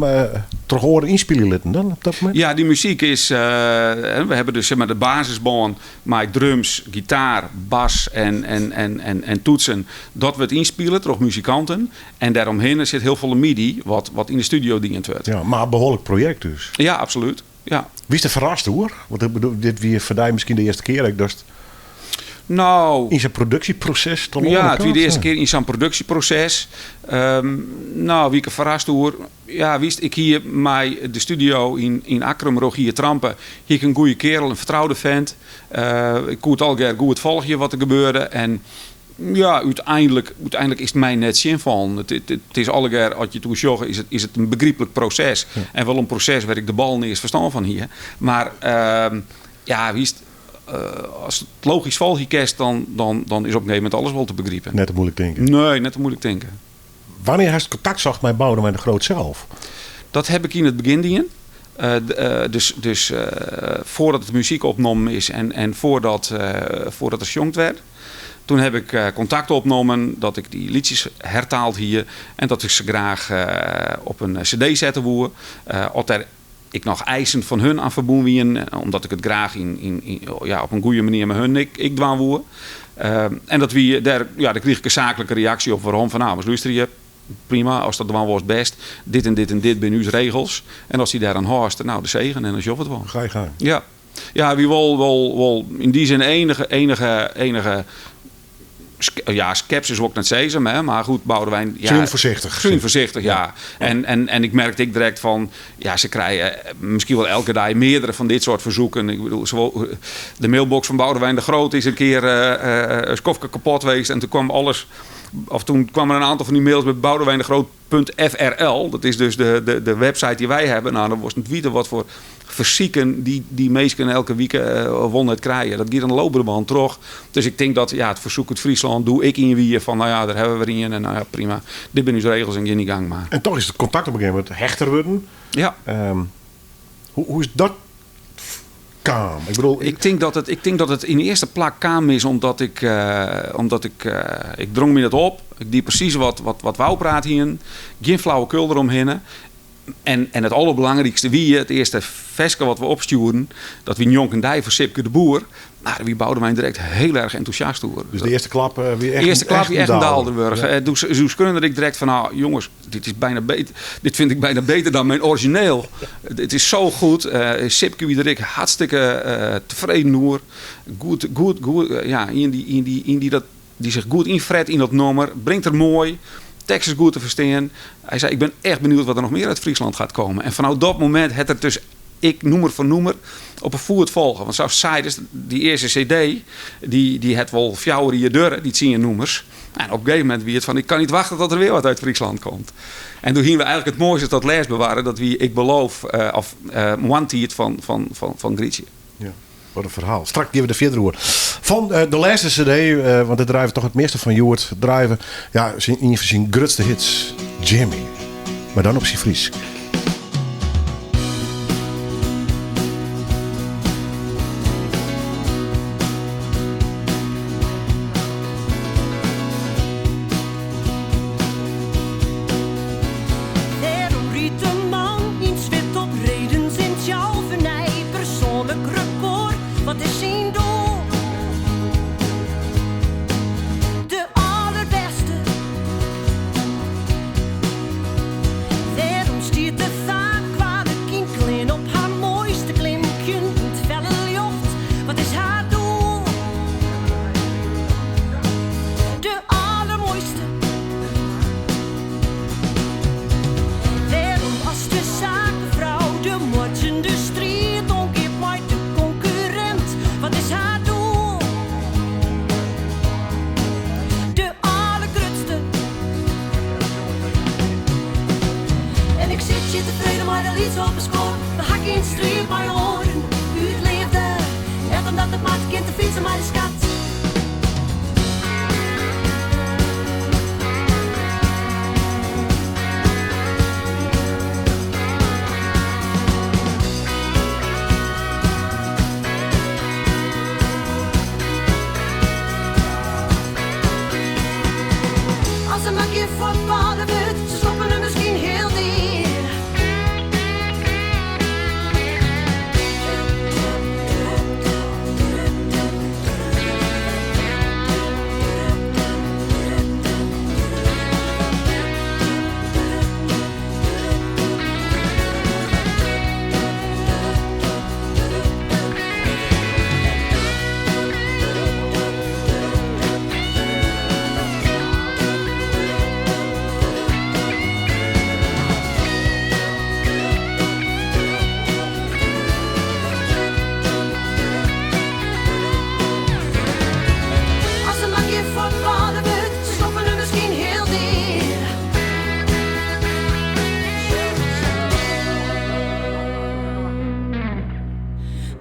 Speaker 4: troch oaren ynspylje litten dan op dat momint?
Speaker 5: Ja, dy muzyk is, we hawwe dus zeg mar de basisbân mei drums, gitaar, bas en toetsen. Dat wurdt ynspile troch muzikanten. En dêromhinne sit hiel folle midi, wat yn de studio dien wurdt.
Speaker 4: Ja, mar in behoarlik projekt dus.
Speaker 5: Ja, absolút. Ja.
Speaker 4: Wiest der ferrast oer? Want ik bedoel, dit wie foar dy miskien de earste kear ek datst
Speaker 5: No,
Speaker 4: yn sa'n produksjeproses te
Speaker 5: Ja, it wie de earste kear yn sa'n produksjeproses. No, wie ik der ferrast oer. Ja, witst, ik hie mei de studio yn Akkrum, Rogier Trampe, hie ik in goede kerel, in fertroude fent. Ik koe it allegear goed folgje wat der gebeurde. En ja, úteinlik is it my net tsjinfallen. It is allegear, as je it oersjogge, is it in begryplik proses. En wol in proses wêr't ik de ballen earst ferstân fan hie. Mar ja, witst, ast it logysk folgje kinst, dan is op in gegeven momint alles wol te begripen.
Speaker 4: Net te muoilik tinke.
Speaker 5: Nee, net te muoilik tinke.
Speaker 4: Wannear hast kontakt socht mei Boudewijn de Groot sels?
Speaker 5: Dat heb ik yn it begjin dien. Dus foardat de muzyk opnommen is en foardat er sjongd werd. Toen heb ik kontakt opnommen dat ik dy lietsjes hertaald hie en dat ik se graach op in cd sette woe. Oft der ek noch eisen fan hun aan ferbûn wienen, omdat ik it graach yn, ja, op in goede manier mei hun ek dwaan woe. En dat wie, dêr, ja, dêr krige ik in saaklike reaksje op werom fan, nou, ris lústerje, prima, ast dat dwaan wolst bêst, dit en dit en dit binne ús regels. En ast dy dêroan hâldst, nou, de segen en dan sjogge we it wol.
Speaker 4: Ga je gang.
Speaker 5: Ja. Ja, wie wol yn dy sin enige ja, skepsis wol ik net sizze, mar goed, Boudewijn... Ja,
Speaker 4: Suun foarsichtich.
Speaker 5: Suun foarsichtich, ja. En ik merkte ek direkt fan, ja, se krije miskien wol elke dei meardere fan dit soart fersoeken. Ik bedoel, de mailbox fan Boudewijn de Groot is in kear in skoftke kapot west en toen kwam alles, of toen kwam er in oantal fan dy mails by Boudewijn de Groot punt FRL, dat is dus de website dy't wy hawwe. Nou, dan wolst net witte wat foar fersiken dy minsken elke wike wol net krije. Dat giet oan de lopende band troch. Dus ik tink dat, ja, it fersoek út Fryslân doe ek ien wie fan, nou ja, dêr hawwe we wer ien en nou ja, prima. Dit binne ús regels en gean dyn gang mar.
Speaker 4: En toch is it kontakt op in gegeven momint hechter wurden.
Speaker 5: Ja.
Speaker 4: Hoe is dat kaam? Ik bedoel,
Speaker 5: Ik tink dat it, ik tink dat it yn 'e earste plak kaam is omdat ik, omdat ik, ik drong my dat op. Ik die presys wat we ôfpraat hienen. Gjin flauwekul deromhinne. En it alderbelangrykste wie, it earste ferske wat we opstjoerden, dat wie Njonken dy fan Sipke de Boer. Nou, dêr wie Boudewijn direkt hiel erch entûsjast oer.
Speaker 4: Dus de earste klap wie echt
Speaker 5: De earste klap
Speaker 4: echt
Speaker 5: wie echt in
Speaker 4: een
Speaker 5: daalderwurch.
Speaker 4: Ja.
Speaker 5: Doe skreaun ik direkt fan, nou, jonges, dit is bijna beter, dit vind ik bijna beter dan mijn origineel. Het is zo goed. Sipke wie der ek hartstikke tefreden oer. Goed, goed, goed, ja, ien dy, ien dy, ien dy dat, dy sich goed ynfret yn dat nûmer, bringt er moai, tekst is goed te ferstean. Hy sei, ik bin echt benieuwd wat der noch mear uit Friesland gaat komen. En fanôf dat momint hat er dus ek nûmer foar nûmer op 'e foet folge. Want sa't seidest, dy earste cd, dy hat wol 4 jier duorre, dy 10 nûmers. En op in gegeven momint wie it fan, ik kan niet wachten tot er weer wat uit Friesland komt. En doe hiene we eigentlik it moaiste tot lêst bewarre, dat wie Ik beloof, of Moarntiid fan Grytsje.
Speaker 4: Ja, wat in ferhaal. Straks gean we der fierder oer. Fan de lêste cd, want dêr draaie we toch it measte fan hjoed, draaie we, ja, ien fan syn grutste hits, Jimmy. Mar dan op syn Frysk.
Speaker 2: Wêrom rydt de man yn 't swit op redens yn Thialf in nij persoanlik rekôr? Wat is syn doel? De allerbêste. Wêrom stiet de faam kwalik yn klean op har moaiste klimkjen yn 't felle ljocht? Wat is har doel? De allermoaiste. Wêrom as de sakefrou de moardzjende striid oangiet mei de konkurrint? Wat is har doel? De allergrutste. En ik sit hjir tefreden mei de lyts op 'e skoat. We ha gjin striid mei oaren út leafde. Net omdat it moat, kin te fytsen mei de skat. As er mar gjin fuotballer wurdt, se sloppe him miskien hiel dea. As er mar gjin fuotballer wurdt, se sloppe him miskien hiel dea.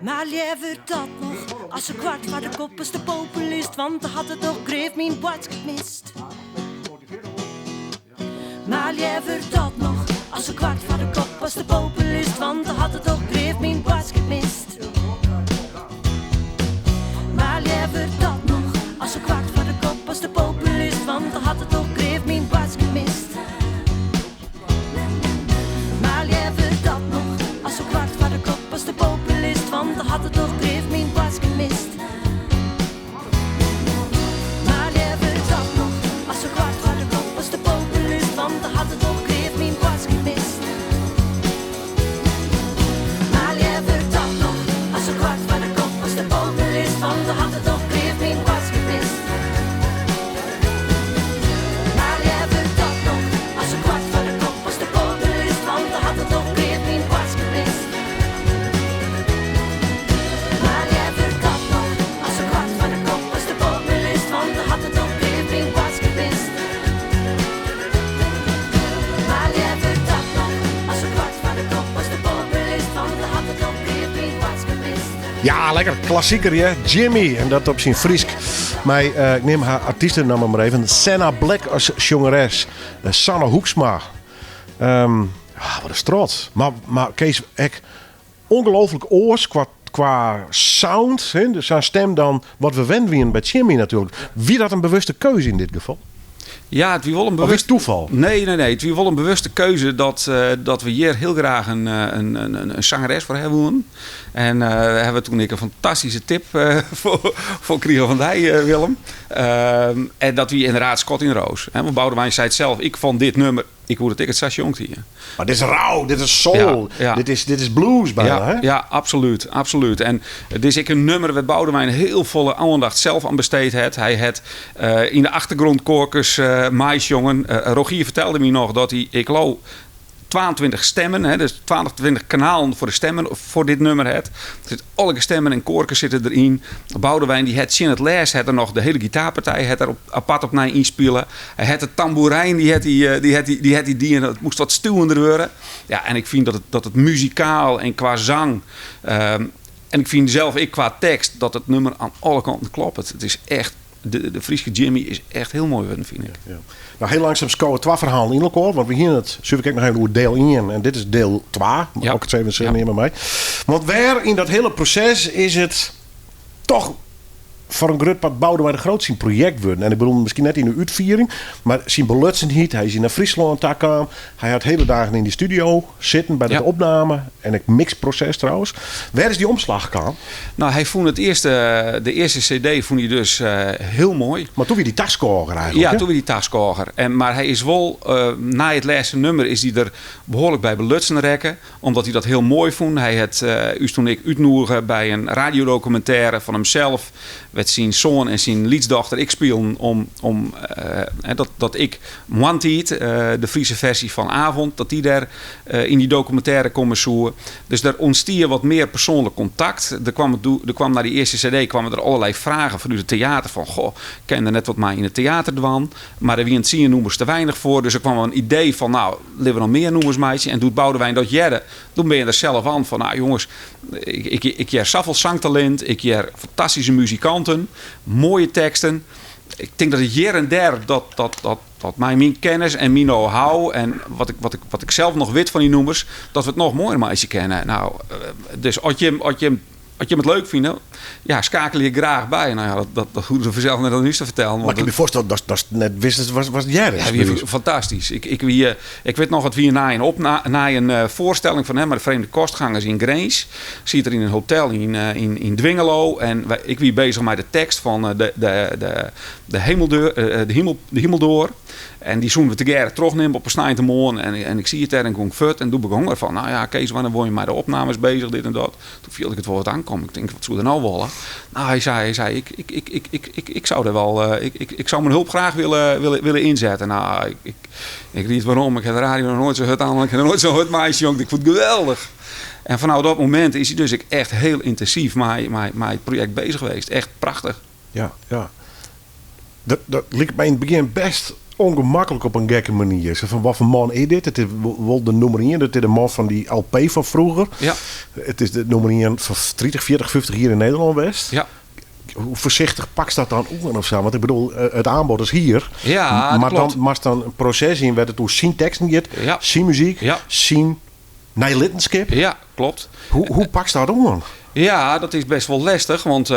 Speaker 2: Mar leaver dat noch as in kwart foar de kop as de populist, want dan hat er toch grif myn boadskip mist. Mar leaver dat noch as in kwart foar de kop as de populist, want dan hat er toch grif myn boadskip mist. Mar leaver dat noch as in kwart foar de kop as de populist, want dan hat er toch grif myn boadskip mist. Mar leaver dat noch as in kwart foar de kop as de populist, want dan hat er toch grif myn boadskip mist. Mar leaver dat noch as in kwart foar de kop as de populist, want dan hat er toch grif myn boadskip mist. Mar leaver dat noch as in kwart foar de kop as de populist, want dan hat er toch grif myn boadskip mist. Mar leaver dat noch as in kwart foar de kop as de populist, want dan hat er toch grif myn boadskip mist. Mar leaver dat noch as in kwart foar de kop as de populist, want dan hat er toch grif myn boadskip mist. Mar leaver dat noch as in kwart foar de kop as de populist, want dan hat er toch grif myn boadskip mist.
Speaker 4: Ja, lekker klassieker, ja. Jimmy. En dat op syn Frysk. Mei, eh, ik nim har artystenamme mar even, Senna Black as sjongeres. Eh, Sanne Hoeksma. Ah, wat in strot. Mar Kees, ek ongelooflik oars kwa sound, hè, dus sa'n stem dan wat we wend wienen by Jimmy natuerlik. Wie dat in bewuste keuze yn dit gefal?
Speaker 5: Ja, it wie wol in
Speaker 4: Of is
Speaker 5: bewust
Speaker 4: it toeval?
Speaker 5: Nee, nee, nee. It wie wol in bewuste keuze dat we hjir hiel graach in sangeres foar ha woenen. En dêr ha we toen ek in fantastyske tip foar krigen fan dy, Willem. En dat wie ynderdaad skot yn 'e roos. Hè, want Boudewijn sei it sels, ik fan dit nummer, ik woe dat ik it sa sjongt hie.
Speaker 4: Mar dit is rauw, dit is soul, dit is blues bijna, hè?
Speaker 5: Ja, absoluut, absoluut. En it is ek in nummer wêr't Boudewijn hiel folle oandacht sels oan besteed hat. Hy hat yn de achtergrûnkoarkes meisjongen. Rogier fertelde my noch dat hy, ik leau, 22 stemmen, hè, dus 22 kanalen foar de stemmen foar dit nummer hat. Der sit alle stemmen en koarkes sitte deryn. Boudewijn dy hat tsjin it lêst hat er noch de hiele gitaarpartij hat er op, apart opnij ynspile. Hy hat de tamboerijn dy hat hy, dy hat hy, dy hat hy dien. Dat moast wat stuwender wurde. Ja, en ik fyn dat it muzikaal en kwa zang, en ik fyn sels ek kwa tekst dat it nummer oan alle kanten kloppet. It is echt, de Fryske Jimmy is echt hiel moai wurden, fyn ik.
Speaker 4: Ja. Nou, hiel langsum skowe twa ferhalen yn elkoar, want we hiene it suver ek noch even oer diel ien en dit is diel twa, as ik it sa even sa neame mei. Want wêr yn dat hiele proses is it toch foar in grut part Boudewijn de Groot syn projekt wurden. En ik bedoel miskien net yn de útfiering, mar syn belutsenheid. Hy is hjir nei Fryslân ta kaam. Hy hat hiele dagen yn dy studio sitten by dat opname en ek mixproses trouwens. Wêr is dy omslach kaam?
Speaker 5: Nou, hy fûn it earste, de earste CD fûn hy dus hiel moai.
Speaker 4: Mar toen wie dy taskôger eigentlik,
Speaker 5: Ja,
Speaker 4: hè?
Speaker 5: toen wie dy taskôger. En, mar hy is wol, nei it lêste nummer is hy der behoarlik by belutsen rekke, omdat hy dat hiel moai fûn. Hy hat ús toen ek útnoege by in radiodokumintêre fan himself, wêr't syn soan en syn lytsdochter ek spilen om dat ik Moarntiid, de Friese fersy fan Avond, dat dy dêr yn dy dokumintêre komme soe. Dus der ûntstie wat mear persoanlik kontakt. Der kwam doe, der kwam nei dy earste CD kwamen der allerlei fragen fanút it teater fan goh, kin der net wat mei yn it teater dwaan? Mar der wienen 10 nûmers te weinich foar, dus der kwam in idee fan nou, litte we noch mear nûmers meitsje. En doe't Boudewijn dat hearde, doe bin je der sels oan fan nou jonges, ik hear safolle sangtalint, ik hear fantastyske muzikanten, moaie teksten. Ik tink dat it hjir en dêr dat mei myn kennis en myn know-how en wat ik sels noch wit fan dy nûmers, dat we it noch moaier meitsje kinne. Nou, dus as jim, as jim, as jim it leuk fine, ja, skakelje graach by. Nou ja, dat hoege we fansels net oan ús te fertellen,
Speaker 4: Mar
Speaker 5: want
Speaker 4: ik kin my foarstelle datst net wist wat hearre
Speaker 5: Ja, wie fantastysk. Ik wit noch, it wie nei in opna-, nei in foarstelling fan him mei de Vreemde Kostgangers yn Grins. Siet er yn in hotel yn Dwingeloo en ik wie bezich mei de tekst fan de hemeldeur, de himel, de himeldoar. En dy soenen we tegearre trochnimme op 'e sneintemoarn. En ik siet dêr en gong fuort. En doe begong er fan, nou ja, Kees, wannear wol je mei de opnames bezich, dit en dat. Toen fielde ik it wol wat oankommen. Ik tink, wat soe er nou wolle? Nou, hy sei, hy sei, ik, ik, ik, ik, ik, ik, ik zou er wel, ik, ik, ik zou mijn hulp graag willen, willen, willen inzetten. Nou, ik, ik, ik ried werom. Ik ha de radio noch noait sa hurd oan. Ik ha noch noait sa hurd meisjongt. Ik fûn it geweldich. En fanôf dat momint is hy dus ek echt hiel yntinsyf mei it projekt bezich west. Echt prachtich.
Speaker 4: Ja, ja. Dat liket my yn it begjin bêst ûngemaklik op in gekke manier. Sa fan, wat foar man is dit? It is wol de nûmer ien. It is de man fan dy LP fan froeger. It is de nûmer ien fan 30, 40, 50 jier yn Nederlân west. Hoe foarsichtich pakst dat dan oan of sa? Want ik bedoel, it aanbod is hier.
Speaker 5: Ja, dat
Speaker 4: mar
Speaker 5: klopt.
Speaker 4: dan moatst dan in proses yn wêr't it oer syn teksten giet, syn muzyk, syn neilittenskip.
Speaker 5: Ja, klopt.
Speaker 4: Hoe pakst dat oan?
Speaker 5: Ja, dat is best wol lestich, want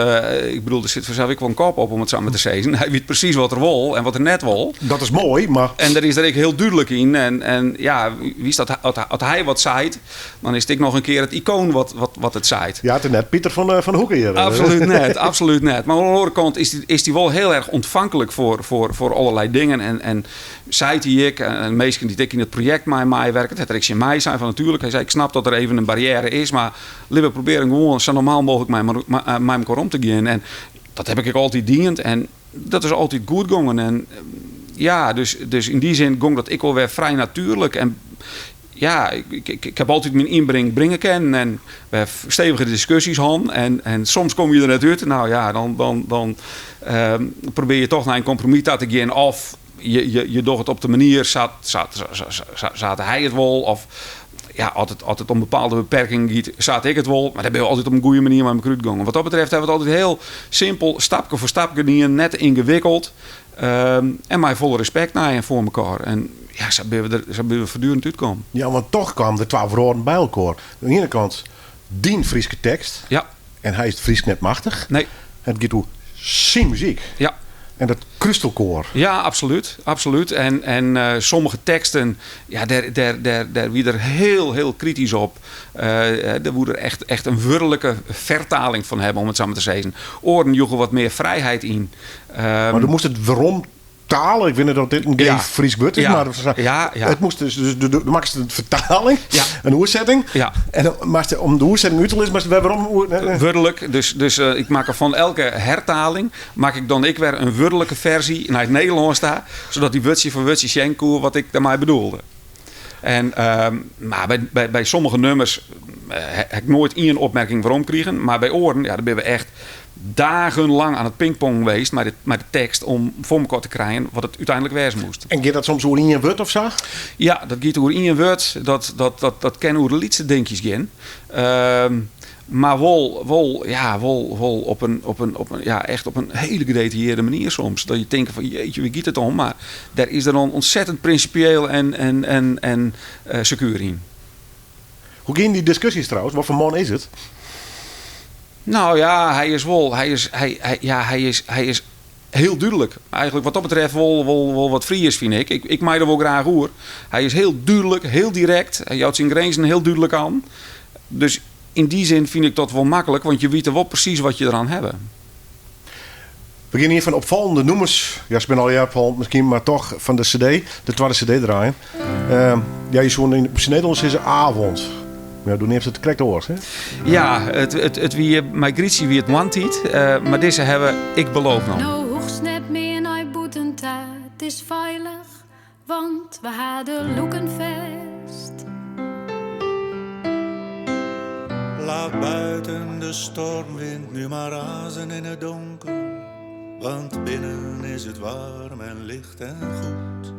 Speaker 5: ik bedoel, der sit fansels ek wol in kop op, om it sa mar te sizzen. Hy wit presys wat er wol en wat er net wol.
Speaker 4: Dat is moai, mar...
Speaker 5: En dêr is er ek hiel dúdlik yn. En ja, witst dat, as hy wat seit, dan is it ek noch in kear it ikoon wat it seit.
Speaker 4: Ja, it is net Pieter van Hoeken hjir.
Speaker 5: Absoluut net, absoluut net. Mar oan de oare kant is dy wol hiel erch ûntfanklik foar allerlei dingen. En seit hy ek, en minsken dy't ek yn it projekt mei meiwerken, dat hat er ek tsjin my sein fan natuerlik, hy sei, ik snap dat der even in barriêre is, mar lit we probearje gewoan sa normaal mooglik mei mekoar om te gean. En dat heb ik ek altyd dien en dat is altyd goed gongen. En ja, dus yn dy sin gong dat ek wol wer frij natuerlik. En ja, ik heb altyd myn ynbring bringe kinnen en we ha stevige diskusjes hân. En soms komme je der net út. Nou ja, dan probearje je toch nei in kompromis ta te gean. Of je docht it op de manier sa't hy it wol. Of ja, as it om bepaalde beperkingen giet, sa't ik it wol. Mar dêr binne we altyd op in goede manier mei mekoar útgongen. Wat dat betreft ha we it altyd hiel simpel, stapke foar stapke dien, net yngewikkeld. En mei folle respekt nei en foar mekoar. En ja, sa binne we der, sa binne we foartdurend útkommen.
Speaker 4: Ja, want toch kwamen der twa wrâlden by elkoar. Oan de iene kant dyn Fryske tekst. En hy is it Frysk net machtich.
Speaker 5: Nee.
Speaker 4: En it giet oer syn muzyk. En dat krúst elkoar.
Speaker 5: Ja, absoluut. Absoluut. En sommige teksten, ja, dêr wie er hiel, hiel kritysk op. Dêr woe er echt in wurdlike fertaling fan hawwe, om it sa mar te sizzen. Oaren joegen wat mear frijheid yn.
Speaker 4: Mar do moast it werom talen. Ik wit net oft dit in geef Frysk wurd is, mar it moast dus, dus do makkest in fertaling, in oersetting. En dan moatst om de oersetting út te lizzen, moatst wer werom oer, nee, nee.
Speaker 5: Wurdlik, dus ik makke fan elke hertaling makke ik dan ek wer in wurdlike ferzy nei it Nederlânsk ta, sadat dy wurdsje foar wurdsje sjen koe wat ik dêrmei bedoelde. En mar by sommige nummers ha ik noait ien opmerking werom krigen, mar by oaren, ja, dêr binne we echt dagenlang oan it pingpongen west mei de tekst om foar mekoar te krijen wat it úteinlik wêze moast.
Speaker 4: En giet dat soms oer ien wurd of sa?
Speaker 5: Ja, dat giet oer ien wurd. Dat kin oer de lytse dinkjes gean. Mar wol, ja, wol op in, ja, echt op in hiele gedetailleerde manier soms. Dat je tinkt fan, jeetje, wêr giet it om? Mar dêr is er dan ontzettend prinsipieel en sekuer yn.
Speaker 4: Hoe gean dy diskusjes trouwens? Wat foar man is it?
Speaker 5: Nou ja, hy is wol, hy is, hy, hy, ja, hy is hiel dúdlik. Eigentlik wat dat betreft wol wat Fries, fyn ik. Ik mei der wol graach oer. Hy is hiel dúdlik, hiel direkt. Hy jout syn grinzen hiel dúdlik oan. Dus yn dy sin fyn ik dat wol maklik, want je witte wol presys wat je deroan hawwe.
Speaker 4: We gean ien fan de opfallende nûmers, ja, se binne allegear opfallend miskien, mar toch fan de CD, de twadde CD draaien. Ja, je soene yn syn Nederlânsk sizze avond. Ja, do neamst it krekt oars, hè?
Speaker 5: Ja, it wie, mei Grytsje wie it moarntiid, mar dizze ha we Ik beloof noch.
Speaker 3: No hoechst net mear nei bûten ta, it is feilich, want we ha de lûken fêst.
Speaker 8: Laat buiten de stormwind nu maar razen in het donker, want binnen is het warm en licht en goed.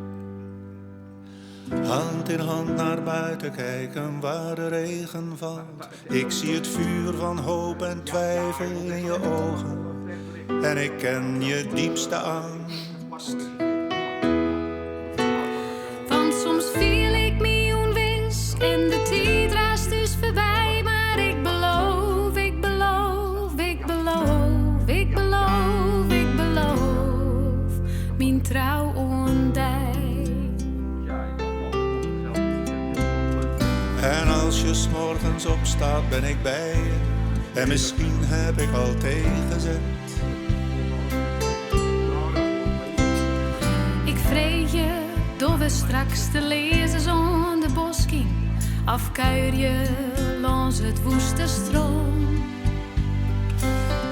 Speaker 8: Hand in hand naar buiten kijken waar de regen valt. Ik zie het vuur van hoop en twijfel in je ogen en ik ken je diepste angst.
Speaker 3: Want soms fiel ik my ûnwis en de tiid raast ús foarby. Mar ik beloof, ik beloof, ik beloof, ik beloof, ik beloof myn trou oan dy.
Speaker 8: En als je 's morgens opstaat ben ik bij je en misschien heb ik al thee gezet.
Speaker 3: Ik freegje, dogge we straks de learzens oan de bosk yn of kuierje lâns it woeste strân?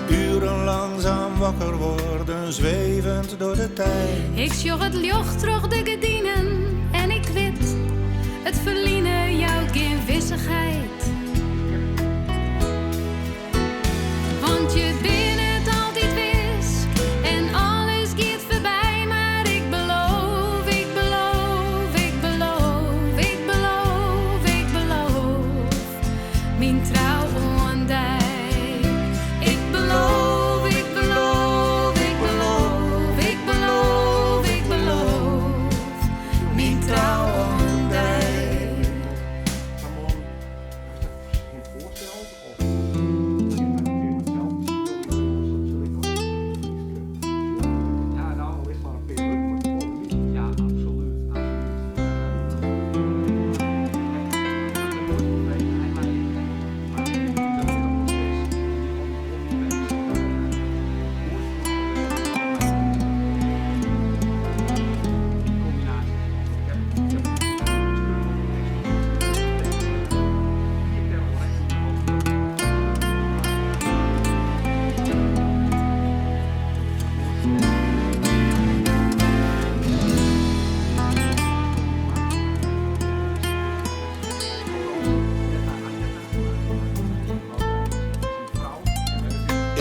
Speaker 8: Uren langzaam wakker worden, zwevend door de tijd.
Speaker 3: Ik sjoch it ljocht troch de gerdinen en ik wit, it ferline jout gjin wissichheid. Want je bent net altyd wis en alles giet foarby. Mar ik beloof, ik beloof, ik beloof, ik beloof, ik beloof myn trou oan dy. Ik beloof, ik beloof,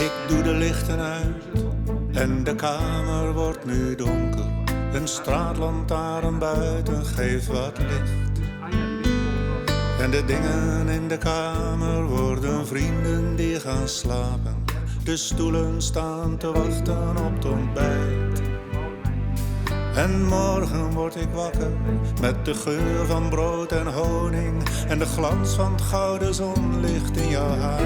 Speaker 8: Ik doe de lichten uit en de kamer wordt nu donker. Een straatlantaarn buiten geeft wat licht. En de dingen in de kamer worden vrienden die gaan slapen. De stoelen staan te wachten op het ontbijt. En morgen word ik wakker met de geur van brood en honing en de glans van het gouden zonlicht in jouw haar.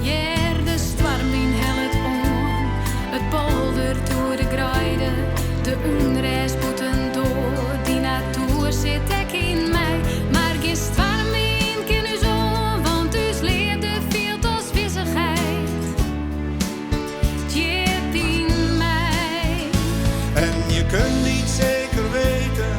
Speaker 3: Hear de stoarmwyn hellet oan, it poldert oer de greide, de ûnrêst bûtendoar, dy natoer sit ek yn my. Mar gjin stoarmwyn kin ús oan, want ús leafde fielt as wissichheid djip yn my.
Speaker 8: En je kunt niet zeker weten,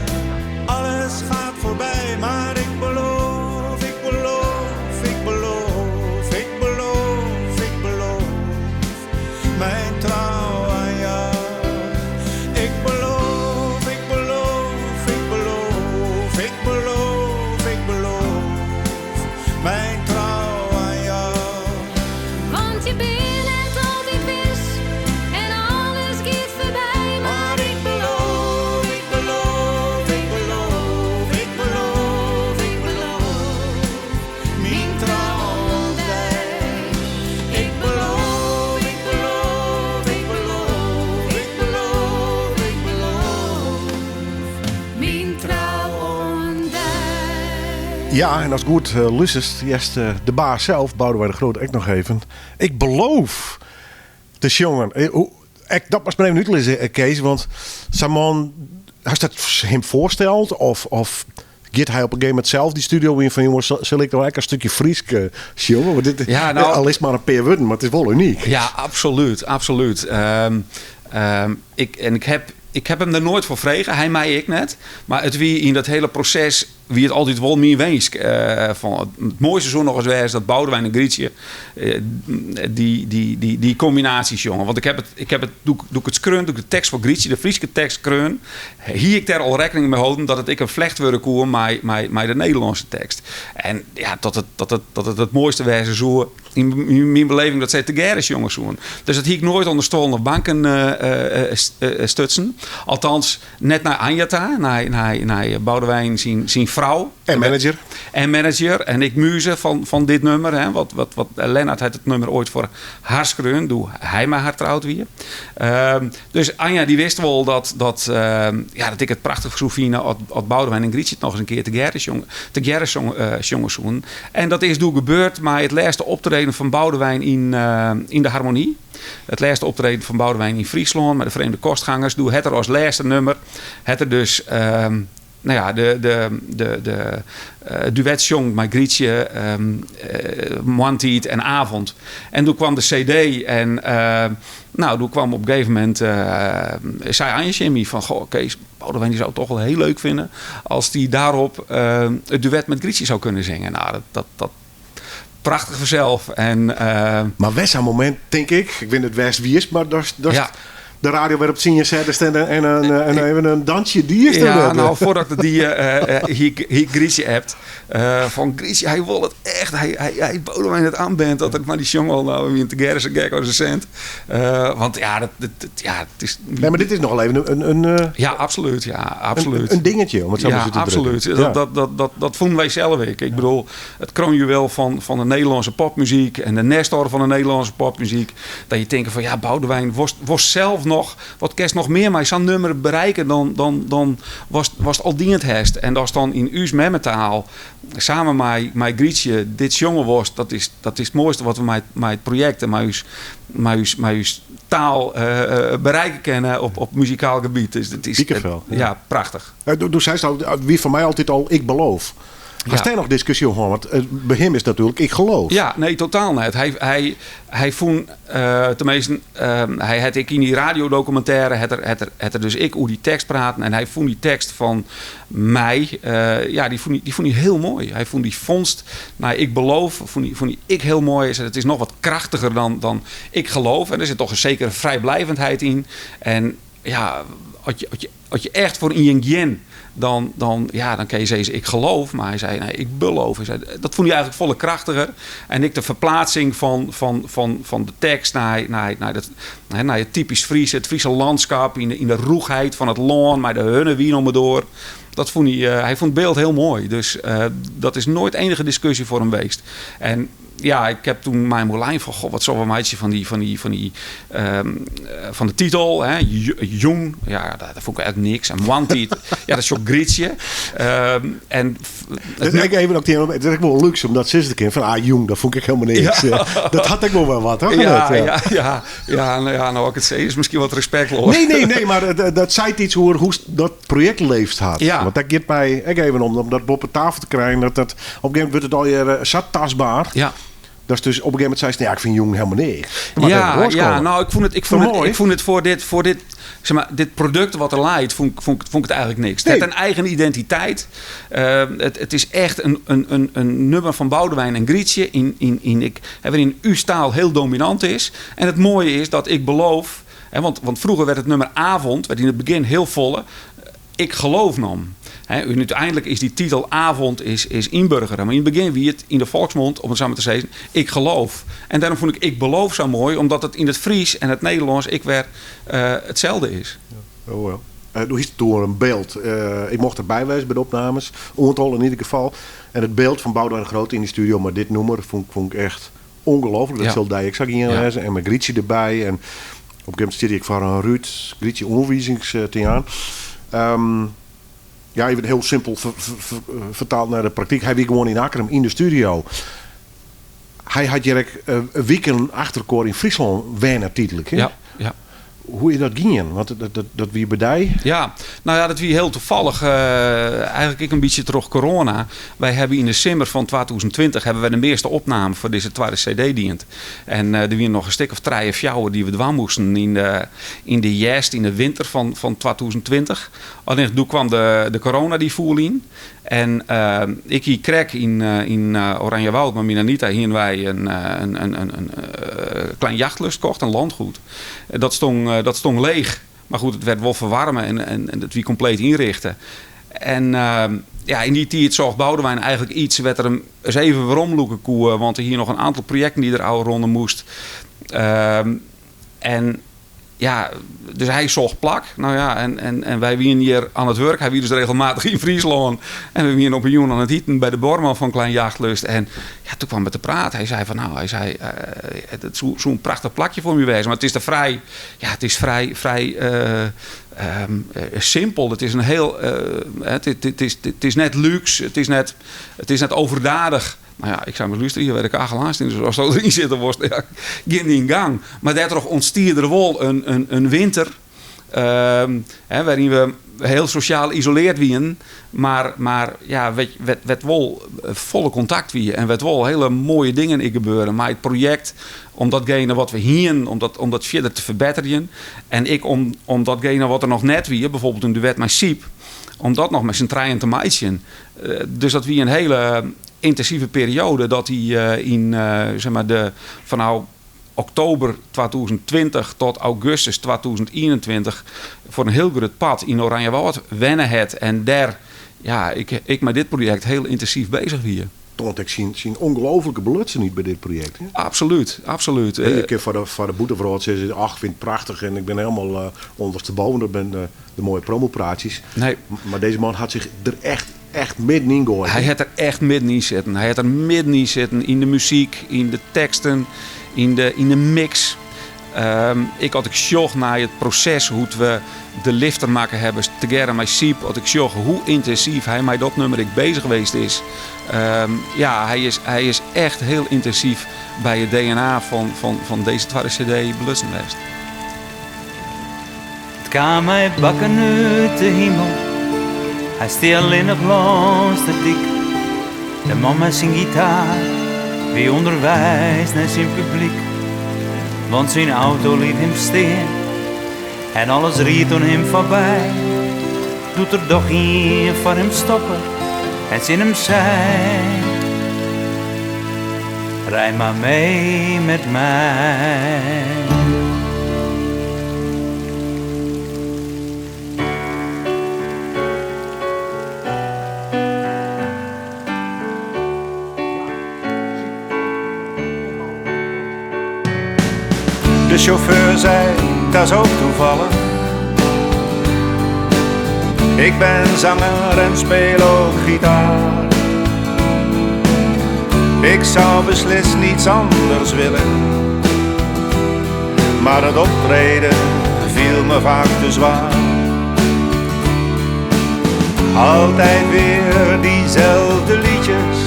Speaker 8: alles gaat voorbij, maar ik beloof, ik beloof, ik beloof, ik beloof, ik beloof, mijn trouw aan jou. Ik beloof, ik beloof, ik beloof, ik beloof, ik beloof, mijn trouw aan jou.
Speaker 3: Want je bent net altyd wis en alles giet foarby.
Speaker 8: Maar ik beloof, ik beloof, ik beloof, ik beloof, ik beloof, myn trou oan dy. Ik beloof, ik beloof, ik beloof, ik beloof, ik beloof,
Speaker 3: myn trou oan dy.
Speaker 4: Ja, en as it goed uh, lústerst, hearst de baas sels, Boudewijn de Groot, ek noch even. Ik beloof te sjongen. Ek, dat moatst my even útlizze, Kees, want sa'n man, hast dat him foarsteld? Of giet hy op in gegeven momint sels dy studio yn fan jonges, sil ik no ek in stikje Frysk sjonge? Want dit,
Speaker 5: Ja, nou-
Speaker 4: al is it mar in pear wurden, mar it is wol unyk.
Speaker 5: Ja, absolút, absolút. En ik ha him der noait foar frege, hy my ek net. Mar it wie yn dat hiele proses wie it altyd wol myn winsk. Fan, it moaiste soe noch ris wêze dat Boudewijn en Grytsje dy kombinaasje sjonge. Want ik ha it, doe't ik it skreaun, doe't ik de tekst foar Grytsje, de Fryske tekst skreaun, hie ik dêr al rekkening mei holden dat it ek in flecht wurde koe mei de Nederlânske tekst. En ja, dat it it moaiste wêze soe yn myn beleving dat sy tegearre sjonge soene. Dus dat hie ik noait ûnder stuollen of banken stutsen. Althans, net nei Anja ta, nei Boudewijn syn frou.
Speaker 4: En manager.
Speaker 5: En manager. En ek muze fan dit nûmer. Hè. Wat Lennart hat it nûmer oait foar har skreaun, doe't hy mei har troud wie. Dus Anja dy wist wol ja, dat ik it prachtich soe fine as Boudewijn en Grytsje it noch ris in kear tegearre sjonge soene. En dat is doe gebeurd mei it lêste optreden fan Boudewijn yn de Harmonie. It lêste optreden fan Boudewijn yn Fryslân mei de Vreemde Kostgangers. Doe hat er as lêste nûmer, hat er dus nou ja, de duet sjong mei Grytsje, Moarntiid en Avond. En doe kaam de CD en nou, doe kaam op in gegeven momint, sei Anja tsjin my fan, goh, Kees, Boudewijn die zou het toch wel heel leuk vinden als die daarop het duet met Grytsje zou kunnen zingen. Nou, dat prachtich fansels. En,
Speaker 4: Mar wer sa'n momint, tink ik, ik wit net wêr'tst wiest, mar dat de radio wer op tsien set en even in dansje diest.
Speaker 5: Ja, nou, foardat ik dy hie Grytsje appt. Fan Grytsje, hy wol it echt. Hy Boudewijn it oanbent dat ik mei dy sjonge al nou wie tegearre sa gek as in sint. Want ja, ja, it is.
Speaker 4: Nee, mar dit is noch even in
Speaker 5: Ja, absolút. Ja, absolút.
Speaker 4: in dingetje, om it sa mar sa te
Speaker 5: Absolút.
Speaker 4: drukken.
Speaker 5: Dat fûnen wy sels ek. Ik bedoel, it kroonjuweel fan de Nederlânske popmuzyk en de Nestor fan de Nederlânske popmuzyk. Dat je tinke fan ja, Boudewijn was sels noch, wat kinst noch mear mei sa'n nûmer berikke dan watst al dien hast. En ast dan yn ús memmetaal samen mei Grytsje dit sjonge wolst, dat is it moaiste wat we mei it projekt en mei ús taal berikke kinne op muzikaal gebiet. Dus dat is
Speaker 4: Kiekenvel, ja.
Speaker 5: Ja, prachtich.
Speaker 4: Do seist al, wie foar my altyd al ik beloof. Hast dêr noch diskusje oer hân? Want by him is natuerlik ik geloof.
Speaker 5: Ja, nee, totaal net. Hy fûn, teminsten, hy hat ek yn dy radiodokumintêre, hat er dus ek oer dy tekst praten. En hy fûn dy tekst fan my, ja, dy fûn hy hiel moai. Hy fûn dy fûnst, nou, ik beloof, fûn hy ek hiel moai. Hy sei, it is noch wat krachtiger dan ik geloof. En der sit dochs in sekere frijbliuwendheid yn. En ja, as je echt foar ien gean, Dan, dan, ja, dan kin je sizze ik geloof, mar hy sei nee, ik beloof. Hy sei, dat fûn hy eigentlik folle krachtiger. En ek de ferplaatsing fan, fan, fan, fan de tekst nei, nei, nei, dat, nei it typysk Fryske, it Fryske lânskip, yn de, yn de rûchheid fan it lân mei de hunnewyn om 'e doar. Dat fûn hy, hy fûn it byld hiel moai. Dus dat is noait enige diskusje foar him west. En ja, ik heb toen mei him oerlein fan, goh, wat sille we meitsje fan dy, fan dy, fan dy, fan de titel, hè, Jûn, ja, dat fûn ik eigentlik niks. En Moarntiid, ja, dat is zo'n Grytsje. En
Speaker 4: Dat is even ook het is ek wol luxe om dat sizze te kinnen, fan ah, jûn, dat fûn ik helemaal niks.
Speaker 5: Ja.
Speaker 4: Dat hat ek wol wer wat, hoor.
Speaker 5: Ja,
Speaker 4: Dat, ja.
Speaker 5: ja, ja, ja, nou ja, nou ik it sis, is miskien wat respektleas.
Speaker 4: Nee, nee, nee, mar dat seit iets oer hoe dat projekt leefd hat.
Speaker 5: Ja.
Speaker 4: Want dat giet my ek even om dat boppe tafel te krijen. Dat, dat, op een gegeven moment wurdt it allegear sa tastber.
Speaker 5: Ja.
Speaker 4: Dat is dus op een gegeven moment seist, nee, ja, ik fyn jûn helemaal niks. Der moat
Speaker 5: Ja,
Speaker 4: even oars
Speaker 5: ja,
Speaker 4: komme.
Speaker 5: nou, ik fûn it, ik fûn
Speaker 4: Toch
Speaker 5: it,
Speaker 4: moai?
Speaker 5: ik fûn it foar dit, foar dit, zeg maar, dit produkt wat der leit, fûn, fûn, fûn ik it eigentlik niks.
Speaker 4: Nee.
Speaker 5: It hat in eigen identiteit. It is echt in nûmer fan Boudewijn en Grytsje yn, yn, yn ik, hè, wêryn ús taal hiel dominant is. En it moaie is dat ik beloof, hè, want froeger waard it nûmer Avond, waard yn it begjin hiel folle Ik geloof neamd. Hè, en úteinlik is dy titel Avond is ynburgere. Mar yn it begjin wie it yn de folksmond, om it sa mar te sizzen, Ik geloof. En dêrom fûn ik Ik beloof sa moai, omdat it yn it Frysk en it Nederlânsk ek wer itselde is.
Speaker 4: Ja. Oh, ja. Doe hiest it oer in byld. Ik mocht derby wêze by de opnames, oantal yn ieder gefal. En it byld fan Boudewijn de Groot yn de studio mei dit nûmer fûn ik echt ongelooflik. Dat
Speaker 5: Ja.
Speaker 4: sil dy ek sa gien
Speaker 5: Ja.
Speaker 4: wêze. En mei Grytsje derby. En op in gegeven momint stiet hy ek foar in rút Grytsje oanwizings te jaan. Ja, even hiel simpel fertaald nei de praktyk. Hy wie gewoan yn Akkrum yn de studio. Hy hat hjir ek wiken achter elkoar yn Fryslân wenne tydlik. Hè?
Speaker 5: Ja, ja.
Speaker 4: Hoe is dat gien? Want dat wie by dy?
Speaker 5: Ja, nou ja, dat wie hiel tafallich. Eigentlik ek in bytsje troch corona. Wy hawwe yn de simmer fan 2020 hawwe wy de measte opnamen foar dizze twadde CD dien. En der wiene noch in stik of trije, fjouwer dy't we dwaan moasten yn de hjerst, yn de winter fan 2020. Allinnich doe kwam de corona dy foel yn. En ik hie krekt yn Oranjewoud mei myn Anita hiene wy in klein jachtlust kocht, in landgoed. Dat stong leech. Mar goed, it waard wol ferwaarme en it wie kompleet ynrichte. En yn dy tiid socht Boudewijn eigentlik iets wêr't er him ris even weromlûke koe, want er hie noch in oantal projekten dy't er ôfrûne moast. En ja, dus hy socht plak. Nou ja, en wy wiene hjir oan it wurk. Hy wie dus regelmatich yn Fryslân. En we wiene op in jûn oan it iten by de buorman fan Klein Jachtlust. En ja, doe kwam er te praten. Hy sei fan, nou, hy sei, it soe in prachtich plakje foar my wêze. Mar it is te frij, ja, it is frij, frij simpel. It is in hiel, it, it, it is, it is net lúks, it is net, it is net overdadig. Nou ja, ik sei, mar lúster, hjir wêr de kachel aanstaan, dus ast deryn sitte wolst, ja, gean dyn gang. Mar dêrtroch ûntstie der wol in winter hè, wêryn we hiel sosjaal isoleard wienen, mar ja, wêr't wol folle kontakt wie en wêr't wol hiele moaie dingen ek gebeurden. Mei it projekt om datgene wat we hienen, om dat fierder te ferbetterjen. En ek om datgene wat der noch net wie, byfoarbyld in duet mei Syb, om dat noch mei syn trijen te meitsjen. Dus dat wie in hiele yntinsive perioade dat hy yn zeg maar de, fanôf oktober 2020 tot augustus 2021 foar in hiel grut part yn Oranjewâld wenne hat en dêr, ja, ik mei dit projekt hiel yntinsyf beuzich wie.
Speaker 4: Toant ek syn ongelooflike belutsenheid by dit projekt, hè?
Speaker 5: Absoluut, absoluut.
Speaker 4: En je kin foar de bûtenwrâld sizze, ach, ik fyn it prachtich en ik bin helemaal ûndersteboven, dat binne de moaie promopraatsjes.
Speaker 5: Nee.
Speaker 4: Mar dizze man hat sich der echt middenyn goaid.
Speaker 5: Hy hat der echt middenyn sitten. Hy hat der middenyn sitten, yn de muzyk, yn de teksten, yn de mix. Ik, as ik sjoch nei it proses hoe't we de lifter makke hawwe, tegearre mei Syb, as ik sjoch hoe yntinsyf hy mei dat nûmer ek beuzich west is. Ja, hy is echt hiel yntinsyf by it DNA fan dizze twadde CD belutsen west.
Speaker 9: It kaam mei bakken út de himel. Hy stie allinnich lâns de dyk. De man mei syn gitaar wie ûnderweis nei syn publyk. Want syn auto liet him stean en alles ried oan him foarby. Doe't der doch ien foar him stoppe en tsjin him sei: Rij mar mee met my.
Speaker 8: De chauffeur zei, dat is ook toevallig. Ik ben zanger en speel ook gitaar. Ik zou beslist niets anders willen. Maar het optreden viel me vaak te zwaar. Altijd weer diezelfde liedjes.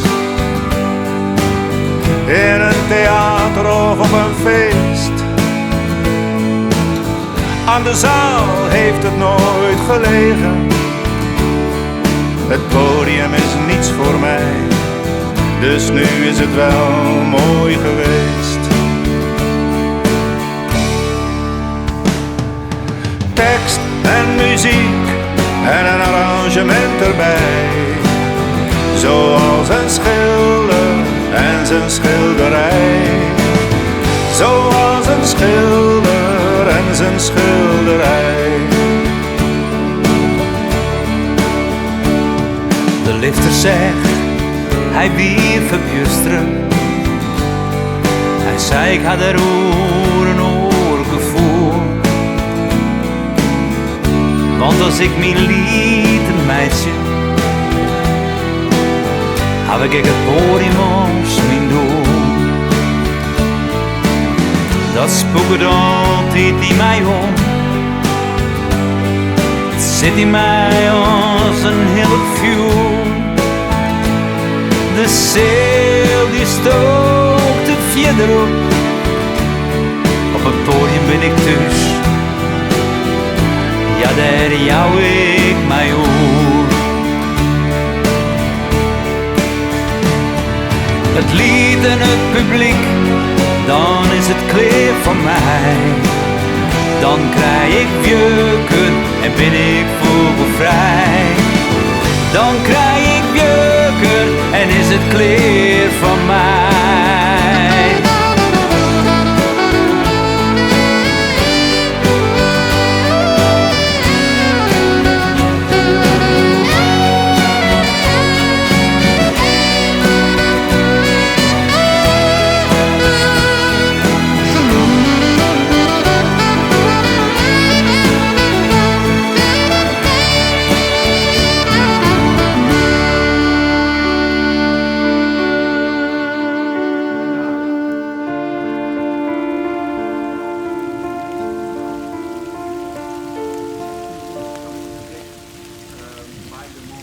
Speaker 8: In een theater of op een feest. Aan de zaal heeft het nooit gelegen. Het podium is niets voor mij. Dus nu is het wel mooi geweest. Tekst en muziek en een arrangement erbij. Zoals een schilder en zijn schilderij. Zoals een schilder en zijn schilderij.
Speaker 9: De lifter zegt, hij wie verbjustere. Hij zei, ik had er oor een oorgevoel. Want als ik mijn lied meisje, heb ik het podium als mijn doel. Dat spoekt altijd in mij om. Het zit in mij als een heel vuur. De zeel die stookt het verder op. Op het podium ben ik thuis. Ja, daar jou ik mij oor. Het lied en het publiek, dan is het kleer van mij. Dan krijg ik jeuken en ben ik vogelvrij. Dan krijg ik jeuken en is het kleer van mij.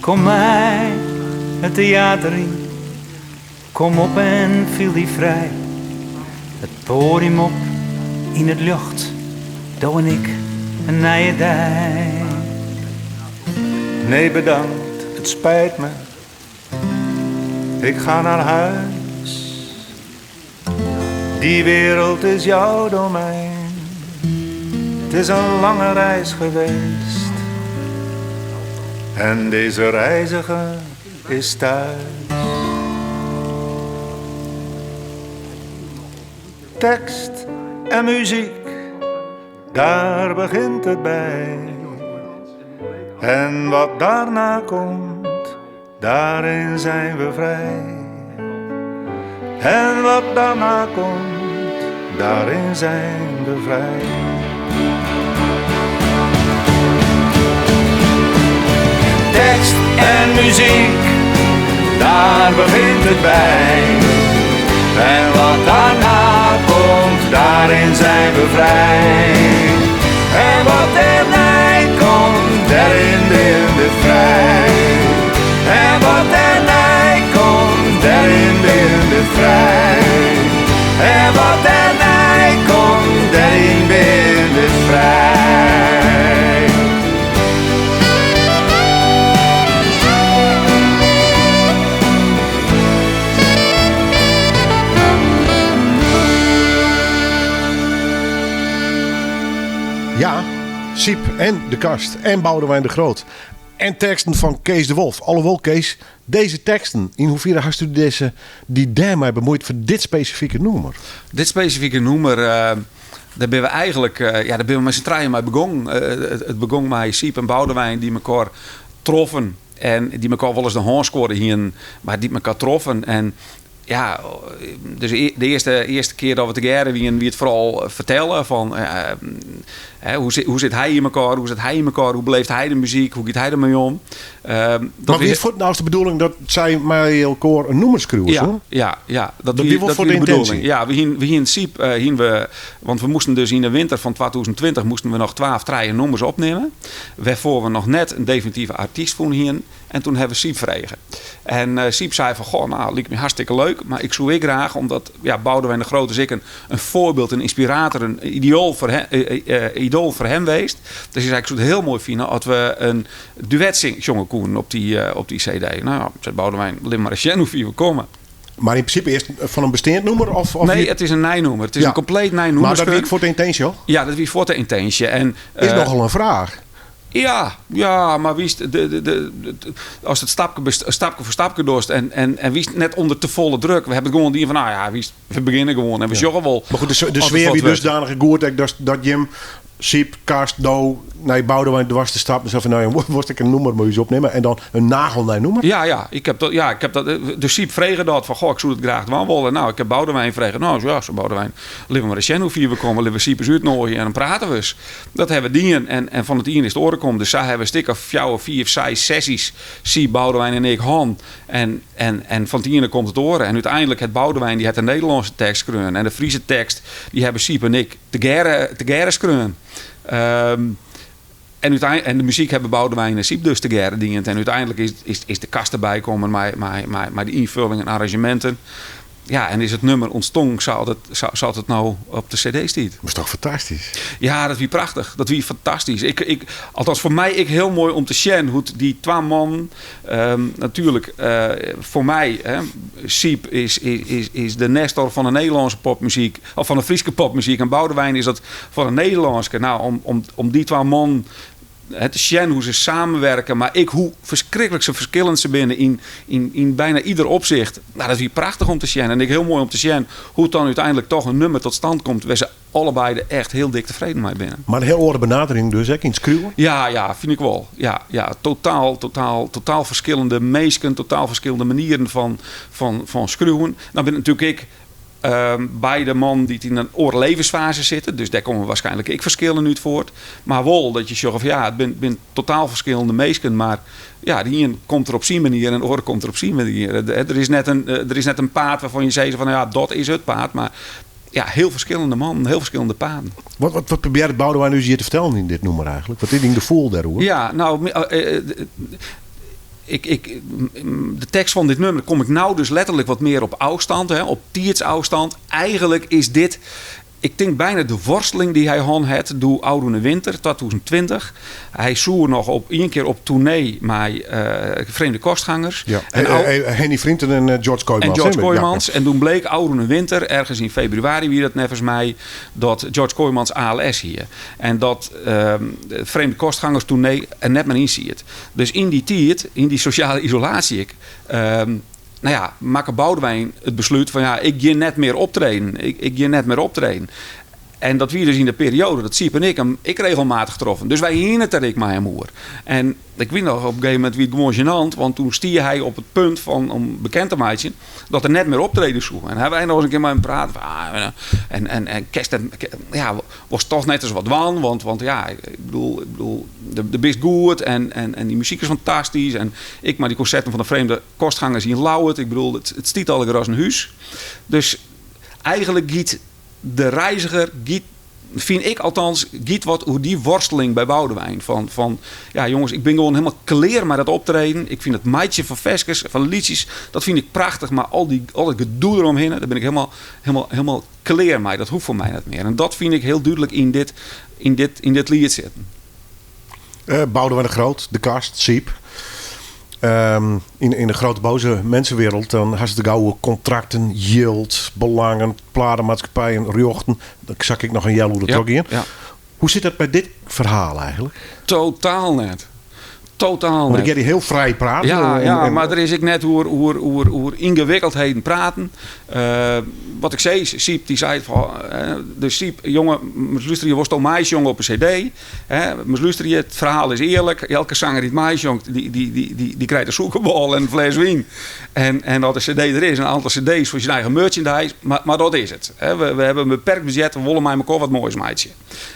Speaker 9: Kom mij het theater in, kom op en viel die vrij. Het podium op in het lucht, do en ik een nije dij.
Speaker 8: Nee, bedankt, het spijt me. Ik ga naar huis. Die wereld is jouw domein. Het is een lange reis geweest. En deze reiziger is thuis. Tekst en muziek, daar begint het bij. En wat daarna komt, daarin zijn we vrij. En wat daarna komt, daarin zijn we vrij. Tekst en muziek, daar begint het bij. En wat daarna komt, daarin zijn we vrij. En wat erbij komt, daarin ben we vrij. En wat erbij komt, daarin ben we vrij. En wat erbij komt, daarin ben we vrij.
Speaker 4: Ja, Siep en De Kast en Boudewijn de Groot. En teksten van Kees de Wolf. Alhoewel, Kees, deze teksten, in hoeverre hast u deze die daarmee bemoeid voor dit specifieke noemer?
Speaker 5: Dit specifieke noemer, daar ben we eigenlijk, ja, daar ben we met z'n drieën mee begonnen. Het begon met Siep en Boudewijn die elkaar troffen. En die elkaar wel eens de hand scoorden hier, maar die elkaar troffen. En Ja, dus de earste, earste kear dat we tegearre wienen, wie it foaral fertellen fan eh, hoe, sit, hoe sit hy yn mekoar, hoe sit hy yn mekoar, hoe beleeft hy de muzyk, hoe giet hy dermei om.
Speaker 4: Dat Maar wie it nou de bedoeling dat sy mei elkoar in nûmer skriuwe
Speaker 5: Ja,
Speaker 4: soene?
Speaker 5: ja, ja.
Speaker 4: Dat wie wol
Speaker 5: dat
Speaker 4: foar
Speaker 5: wie
Speaker 4: de
Speaker 5: de bedoeling.
Speaker 4: yntinsje.
Speaker 5: Ja, we hienen, we hienen Syb, eh, hienen we, want we moasten dus yn de winter fan 2020 moasten we noch twa of trije nûmers opnimme, wêrfoar we noch net in definitive artyst fûn hienen. En toen hawwe we Syb frege. En eh, Syb sei fan, goh, nou, liket my hartstikke leuk, mar ik soe ek graach, omdat ja, Boudewijn de Groot is ek in, in foarbyld, in ynspirator, in idoal foar him, eh, eh, idoal foar him west. Dus hy sei, ik soe it hiel moai fine as we in duet sjonge koenen op dy, op dy CD. Nou, sei Boudewijn, lit mar ris sjen hoe fier we komme.
Speaker 4: Mar yn prinsipe earst fan in besteand nûmer? Of, of
Speaker 5: Nee, it is in nij nûmer. It is
Speaker 4: Ja.
Speaker 5: in kompleet nij nûmer.
Speaker 4: Maar dat wie foar de yntinsje al?
Speaker 5: Ja, dat wie foar de yntinsje. En,
Speaker 4: Is
Speaker 5: eh,
Speaker 4: nochal in fraach.
Speaker 5: Ja, ja, mar witst, de, de, de, de- ast it stapke, by stapke foar stapke dochst en, en, en witst net ûnder te folle druk. We hawwe it gewoan dien fan, nou ja, witst, we begjinne gewoan en we sjogge wol.
Speaker 4: Mar goed, de, de
Speaker 5: oft it
Speaker 4: sfear
Speaker 5: wat
Speaker 4: wie
Speaker 5: wurdt.
Speaker 4: dusdanich goed ek dat, dat jim Syb, Karst, do nei Boudewijn dwars te stappen. Sa fan, nou, wolst ek in nûmer mei ús opnimme en dan in nagelnij nûmer?
Speaker 5: Ja, ja, ik heb dat, ja, ik heb dat, de Syb frege dat fan, goh, ik soe it graach dwaan wolle. Nou, ik heb Boudewijn frege. Nou, ja, sei Boudewijn, lit mar ris sjen hoe fier we komme. Lit we Syb ris útnoadigje en dan prate we ris. Dat hawwe we dien en, en fan it ien is it oare kommen. Dus sa hawwe we in stik of fjouwer, fiif, seis sessies, Syb, Boudewijn en ik, hân. En, en, en fan it iene komt it oare. En úteinlik hat Boudewijn dy hat de Nederlânske tekst skreaun en de Fryske tekst dy hawwe Syb en ik tegearre, tegearre skreaun. En, útein, en de muzyk hawwe Boudewijn en Syb dus tegearre dien. En úteinlik is, is, is de Karst derby kommen mei, mei, mei, mei de ynfolling en arranzjeminten. Ja, en is it nûmer ûntstien sa't it, sa, sa't it no op de CD stiet.
Speaker 4: Dat is toch fantastysk?
Speaker 5: Ja, dat wie prachtich. Dat wie fantastysk. Ik, ik, althans, foar my ek hiel moai om te sjen hoe't dy twa mannen. Natuerlik, foar my, hè, Syb is, is, is, is de Nestor fan de Nederlânske popmuzyk, of fan de Fryske popmuzyk. En Boudewijn is dat fan de Nederlânske. Nou, om, om, om dy twa mannen hè, te sjen hoe't se samenwerke, mar ek hoe ferskriklik se ferskillend se binne yn, yn, yn byna ieder opsicht. Nou, dat wie prachtich om te sjen. En ek hiel moai om te sjen hoe't dan úteinlik toch in nûmer tot stand komt wêr't se allebeide echt hiel dik tefreden mei binne.
Speaker 4: Mar in hiel oare benadering dus ek yn it skriuwen?
Speaker 5: Ja, ja, fyn ik wol. Ja, ja, totaal, totaal, totaal ferskillende minsken, totaal ferskillende manieren fan, fan, fan skriuwen. Dan binne natuerlik ek beide mannen dy't yn in oare levensfaze sitte, dus dêr komme waarskynlik ek ferskillen út fuort. Mar wol dat je sjogge fan ja, it binne, binne totaal ferskillende minsken, mar ja, de ien komt der op syn manier en de oare komt der op syn manier. Der is net in, der is net in paad wêrfan je sizze fan ja, dat is it paad, mar ja, hiel ferskillende mannen, hiel ferskillende paden.
Speaker 4: Wat, wat, wat probearret Boudewijn ús hjir te fertellen yn dit nûmer eigentlik? Wat is dyn gefoel dêroer?
Speaker 5: Ja, nou, ik, ik, de tekst fan dit nûmer kom ik no dus letterlik wat mear op ôfstân, hè, op tiidsôfstân. Eigentlik is dit, ik tink byna de worsteling dy't hy hân hat doe ôfrûne winter, 2020. Hy soe noch op ien kear op toernee mei Vreemde Kostgangers.
Speaker 4: Ja.
Speaker 5: En
Speaker 4: Henny Vrienten en George Kooijmans.
Speaker 5: En George
Speaker 4: hè?
Speaker 5: Kooijmans. En doe bleek ôfrûne winter, ergens yn febrewaris wie dat neffens my, dat George Kooijmans ALS hie. En dat de Vreemde Kostgangers toernee der net mear yn siet. Dus yn dy tiid, yn dy sosjale isolaasje ek, nou ja, makke Boudewijn it beslút fan ja, ik gean net mear optreden. Ik, ik gean net mear optreden. En dat wie dus yn de perioade dat Syb en ik him ek regelmatich troffen. Dus wy hiene it der ek mei him oer. En ik wit noch, op in gegeven momint wie it gewoan gênant, want doe stie hy op it punt fan om bekend te meitsjen dat er net mear optrede soe. En hawwe wy noch ris in kear mei him praat. Ah, en, en, en kinst net, ja, wolst toch net ris wat dwaan, want, want ja, ik bedoel, ik bedoel, do, do bist goed en, en, en dy muzyk is fantastysk. En ek mei dy konserten fan de Vreemde Kostgangers yn Ljouwert, ik bedoel, it, it stiet allegear as in hús. Dus eigentlik giet de reiziger, giet, fyn ik althans, giet wat oer dy worsteling by Boudewijn. Fan, fan, ja jonges, ik bin gewoan hielendal klear mei dat optreden. Ik fyn it meitsjen fan ferskes, fan lietsjes, dat fyn ik prachtich. Mar al, dy, al it gedoe deromhinne, dêr bin ik hielendal, hielendal, hielendal klear mei. Dat hoecht foar my net mear. En dat fyn ik hiel dúdlik yn dit, yn dit, yn dit liet sitten.
Speaker 4: Boudewijn de Groot, De Kast, Syb. Yn, yn de grote boze mensenwereld dan hast it gau oer kontrakten, jild, belangen, platemaatskippijen, rjochten. Dan sil ik noch in healoere
Speaker 5: Ja,
Speaker 4: trochgean.
Speaker 5: ja.
Speaker 4: Hoe sit dat by dit ferhaal eigentlik?
Speaker 5: Totaal net. Totaal
Speaker 4: Want ik
Speaker 5: net.
Speaker 4: hear dy hiel frij praten.
Speaker 5: Ja,
Speaker 4: en,
Speaker 5: ja,
Speaker 4: en,
Speaker 5: mar der is ek net oer, oer, oer, oer yngewikkeldheden praten. Eh, wat ik sei, Syb dy sei fan, eh, de Syb, jonge, lústerje, wolsto meisjonge op 'e CD? Hè, lústerje, it ferhaal is earlik. Elke sanger dy't meisjongt, dy, dy, dy, dy, dy krijt in sûkerbal en in fles wyn. En, en as de CD der is, in oantal CD's foar syn eigen merchandise, mar, mar dat is it. Hè, we, we hawwe in beperkt budzjet, we wolle mei mekoar wat moais meitsje.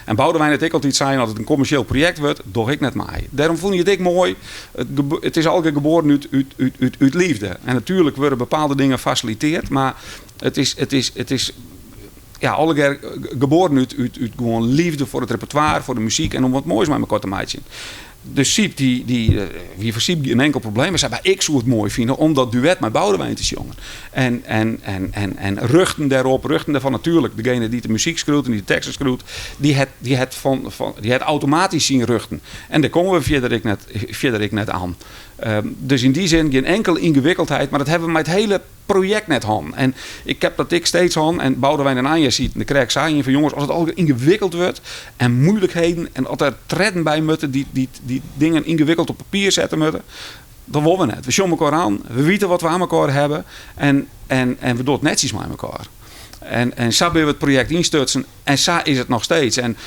Speaker 5: En Boudewijn hat ek altyd sein, as it in kommersjeel projekt wurdt, doch ik net mei. Dêrom fûn hy it ek moai. It, it is allegear geboren út, út, út, út, út leafde. En natuerlik wurde bepaalde dingen fasiliteard, mar it is, it is, it is ja, allegear geboren út, út, út gewoan leafde foar it repertoire, foar de muzyk en om wat moais mei mekoar te meitsjen. Dus Syb, dy, dy wie foar Syb gjin inkel probleem. Hy sei, mar ik soe it moai fine om dat duet mei Boudewijn te sjongen. En, en, en, en, en ruchten dêrop, ruchten dêrfan natuerlik, degene dy't de muzyk skriuwt en dy't de teksten skriuwt, dy hat, dy hat, fan, fan, dy hat automatysk syn ruchten. En dêr komme we fierder ek net, fierder ek net oan. Dus yn dy sin gjin inkele yngewikkeldheid, mar dat hawwe we mei it hiele projekt net hân. En ik heb dat ik steeds hân. En Boudewijn en Anja sieten der krekt sa yn fan jonges, as it allegear yngewikkeld wurdt en moeilikheden en as der tredden by moatte dy't, dy't, dy't dingen yngewikkeld op papier sette moatte, dat wolle we net. We sjogge mekoar oan, we witte wat we oan mekoar hawwe en, en, en we dogge it netsjes mei mekoar. En, en sa binne we it projekt ynstutsen en sa is it noch steeds. En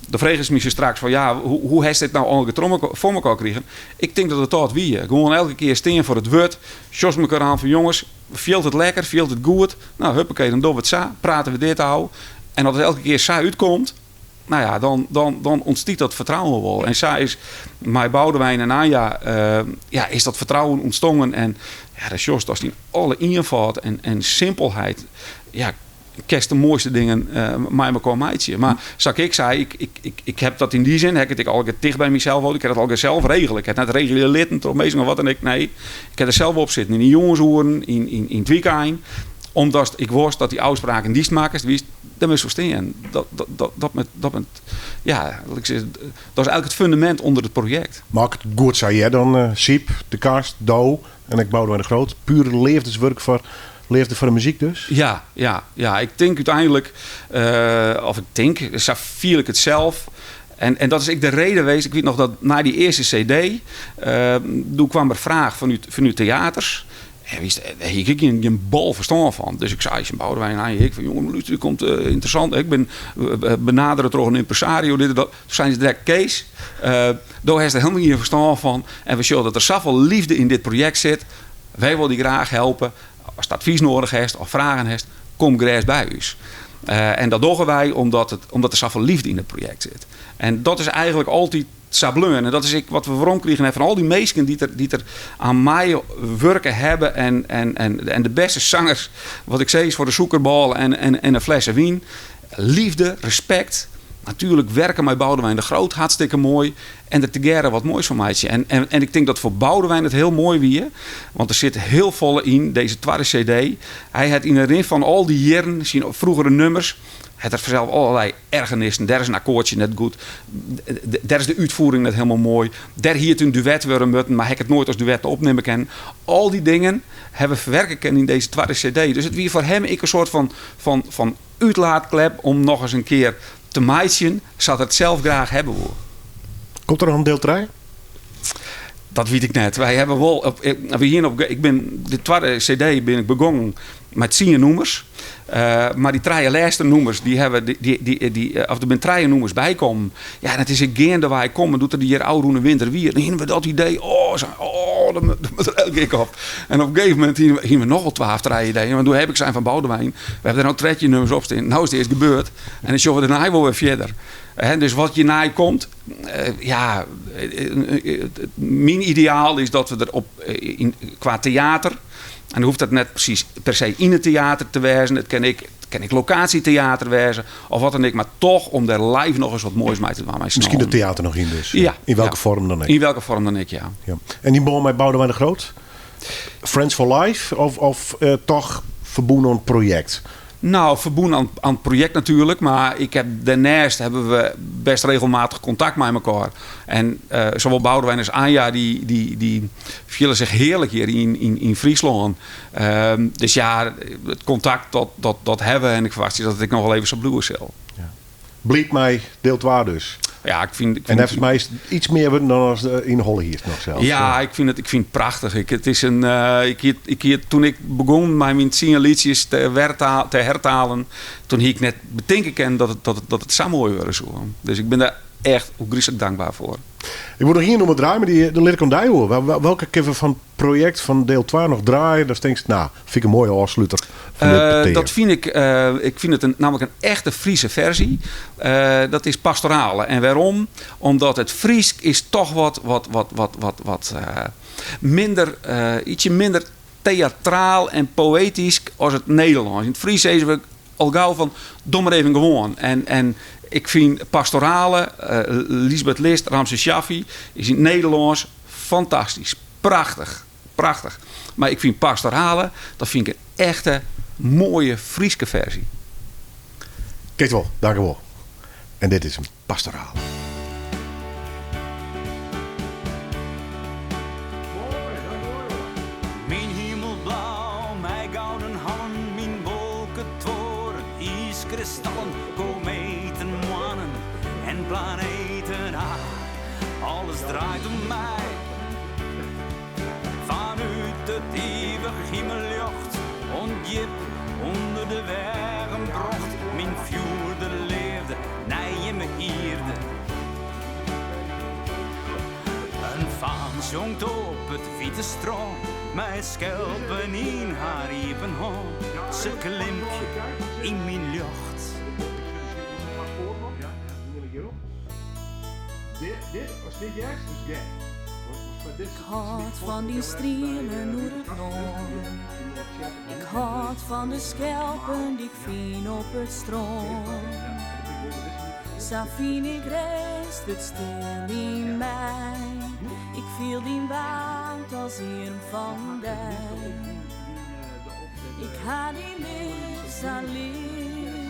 Speaker 5: do fregest my sa straks fan ja, hoe, hoe hast dit no allegear foar mekoar krigen? Ik tink dat it dat wie. Gewoan elke kear stean foar it wurd, sjochst mekoar oan fan jonges, fielt it lekker, fielt it goed? No, huppakee, dan dogge we it sa, prate we dit ôf. En as it elke kear sa útkomt, no ja, dan, dan, dan ûntstiet dat fertrouwen wol. En sa is mei Boudewijn en Anja, ja, is dat fertrouwen ûntstongen. En ja, dan sjochst ast yn alle ienfâld en, en simpelheid, ja, kinst de moaiste dingen mei mekoar meitsje. Mar sa't ik sei, ik, ik, ik, ik heb dat yn dy sin, ha ik it ek allegear ticht by mysels holden. Ik ha dat allegear sels regele. Ik ha it net regelje litten troch minsken of wat dan ek. Nee, ik ha der sels op sitten yn de jûnsoeren, yn, yn, yn it wykein. Omdat ik wist dat dy ôfspraken dy'tst makkest, wist, dêr moatst foar stean. Dat, dat, dat, dat, met, dat met, ja, ik sis, dat is eigentlik it fundamint ûnder it projekt.
Speaker 4: Mar as ik it goed sa hear, dan uh, Syb, de Kast, do en ek Boudewijn de Groot. Pure leafdeswurk foar leafde foar de muzyk dus?
Speaker 5: Ja, ja, ja. Ik tink úteinlik, uh, of ik tink, sa fiel ik it sels. En, en dat is ek de reden west. Ik wit noch dat nei dy earste CD, uh, doe kaam der fraach fanút, fanút teaters. En wist, dêr hie ik gjin, gjin bal ferstân fan. Dus ik sei tsjin Boudewijn en ik fan jonge, lúster, der komt uh, ynteressant. Ik bin benadere troch in impresario, dit en dat. Toen seinen se direkt, Kees, uh, do hast der hielendal gjin ferstân fan. En we sjogge dat der safolle leafde yn dit projekt sit. Wy wolle dy graach helpe. Ast advys nedich hast of fragen hast, kom gerêst by ús. Uh, en dat dogge wy omdat, it, omdat der safolle leafde yn it projekt sit. En dat is eigentlik altyd sa bleaun. En dat is ek wat we weromkrigen hawwe fan al dy minsken dy't der, dy't der oan meiwurke hawwe. En, en, en, en de bêste sangers, wat ik sis, foar de sûkerbal en, en, en in flesse wyn. Leafde, respekt. Natuerlik werke mei Boudewijn de Groot, hartstikke moai. En der tegearre wat moais fan meitsje. En, en, en ik tink dat foar Boudewijn it hiel moai wie. Want der sit hiel folle yn dizze twadde CD. Hy hat yn 'e rin fan al dy jierren, syn froegere nummers, hat er fansels allerlei ergernissen. Dêr is in akkoardsje net goed. Dêr is de útfiering net hielendal moai. Dêr hie it in duet wurde moatten, mar ha ik it noait as duet opnimme kinnen. Al dy dingen hawwe we ferwerke kinnen yn dizze twadde CD. Dus it wie foar him ek in soart fan, fan, fan útlaatklep om nochris in kear te meitsjen sa't er it sels graach hawwe woe.
Speaker 4: Komt der noch in diel trije?
Speaker 5: Dat wit ik net. Wy hawwe wol op, wy hiene op, ik bin de twadde CD bin ik begongen mei tsien nûmers. Uh, mar dy trije lêste nûmers, dy hawwe, dy, dy, dy, of der binne trije nûmers bykommen. Ja, en it is ek geandewei kommen, doe't er hjir ôfrûne winter wie, dan hiene we dat idee, oh, sa, oh, dat moat der elke kear op. En op in gegeven momint hiene we, hiene we noch wol twa of trije ideeën. Want doe ha ik sein fan Boudewijn, we hawwe der no 13 nûmers op stean. No is it earst gebeurd. En dan sjogge we dêrnei wol wer fierder. Hè, dus wat hjirnei komt, ja, myn ideaal is dat we der op, yn, kwa teater, en dan hoecht dat net presys per se yn it teater te wêzen, it kin ek, kin ek lokaasjeteater wêze of wat dan ek, mar toch om der live noch ris wat moais mei te dwaan. Mei
Speaker 4: Miskien it teater noch yn dus?
Speaker 5: Ja.
Speaker 4: Yn welke
Speaker 5: ja.
Speaker 4: foarm dan ek?
Speaker 5: Yn welke foarm dan ek, ja.
Speaker 4: Ja. En dyn bân mei Boudewijn de Groot? Friends for Life of, of uh, toch ferbûn oan it projekt?
Speaker 5: No, ferbûn oan, oan it projekt natuerlik, mar ik heb, dêrneist hawwe we bêst regelmatich kontakt mei mekoar. En uh, sawol Boudewijn as Anja, dy, dy, dy fiele sich hearlik hjir yn, yn, yn Fryslân. Um, dus ja, it kontakt dat, dat, dat hawwe we en ik ferwachtsje dat it ek noch wol even sa bliuwe sil.
Speaker 4: Ja. Bliid mei diel 2 dus?
Speaker 5: Ja, ik fyn, ik
Speaker 4: En
Speaker 5: fyn,
Speaker 4: neffens my is it iets mear wurden dan as yn 'e holle hiest noch sels.
Speaker 5: Ja, ik fyn it prachtich. Ik, it is in, ik hie, ik hie, toen ik begûn mei myn 10 lietsjes te, wertaal, te hertalen, toen hie ik net betinke kinnen dat it sa moai wurde soe. Dus ik bin dêr echt ôfgryslik dankber foar.
Speaker 4: Ik wol noch ien nûmer draaie, mar dy lit ik oan dy oer. Welke kinne we fan it projekt fan diel 2 noch draaie? Datst tinkst, nou, fyn ik in moaie ôfsluter fan dit petear.
Speaker 5: Dat fyn ik, ik fyn it namelijk in echte Friese ferzy. Dat is Pastorale. En wêrom? Omdat it Frysk is toch wat, wat, wat, wat, wat, wat minder, ietsje minder teatraal en poëtysk as it Nederlânsk. Yn it Frysk sizze we al gau fan doch mar even gewoan. En ik fyn Pastorale, Liesbeth List, Ramses Shaffy, is yn it Nederlânsk fantastysk. Prachtich, prachtich. Mar ik fyn Pastorale, dat fyn ik in echte moaie Fryske ferzy.
Speaker 4: Kijk wol, dankjewol. En dit is 'm, Pastorale.
Speaker 9: Myn himelblau, mei gouden hannen, myn wolketuorren, iiskristallen, kometen, moannen en planeten. Ah, alles draait om my. Fanút it ivich himelljocht, ûndjip ûnder de weagen brocht, myn fjoer de leafde nei jimme ierde. In faam sjongt op it wite strân, mei skelpen yn har iepen hân. Se klimkje yn myn ljocht.
Speaker 10: Ik hâld fan dyn strielen oer it lân. Ik hâld fan de skelpen dy't ik fyn op it strân. Sa fyn ik rêst, wurdt stil yn my. Ik fiel dyn waarmte as earm fan dy. Ik ha dy leaf, sa leaf.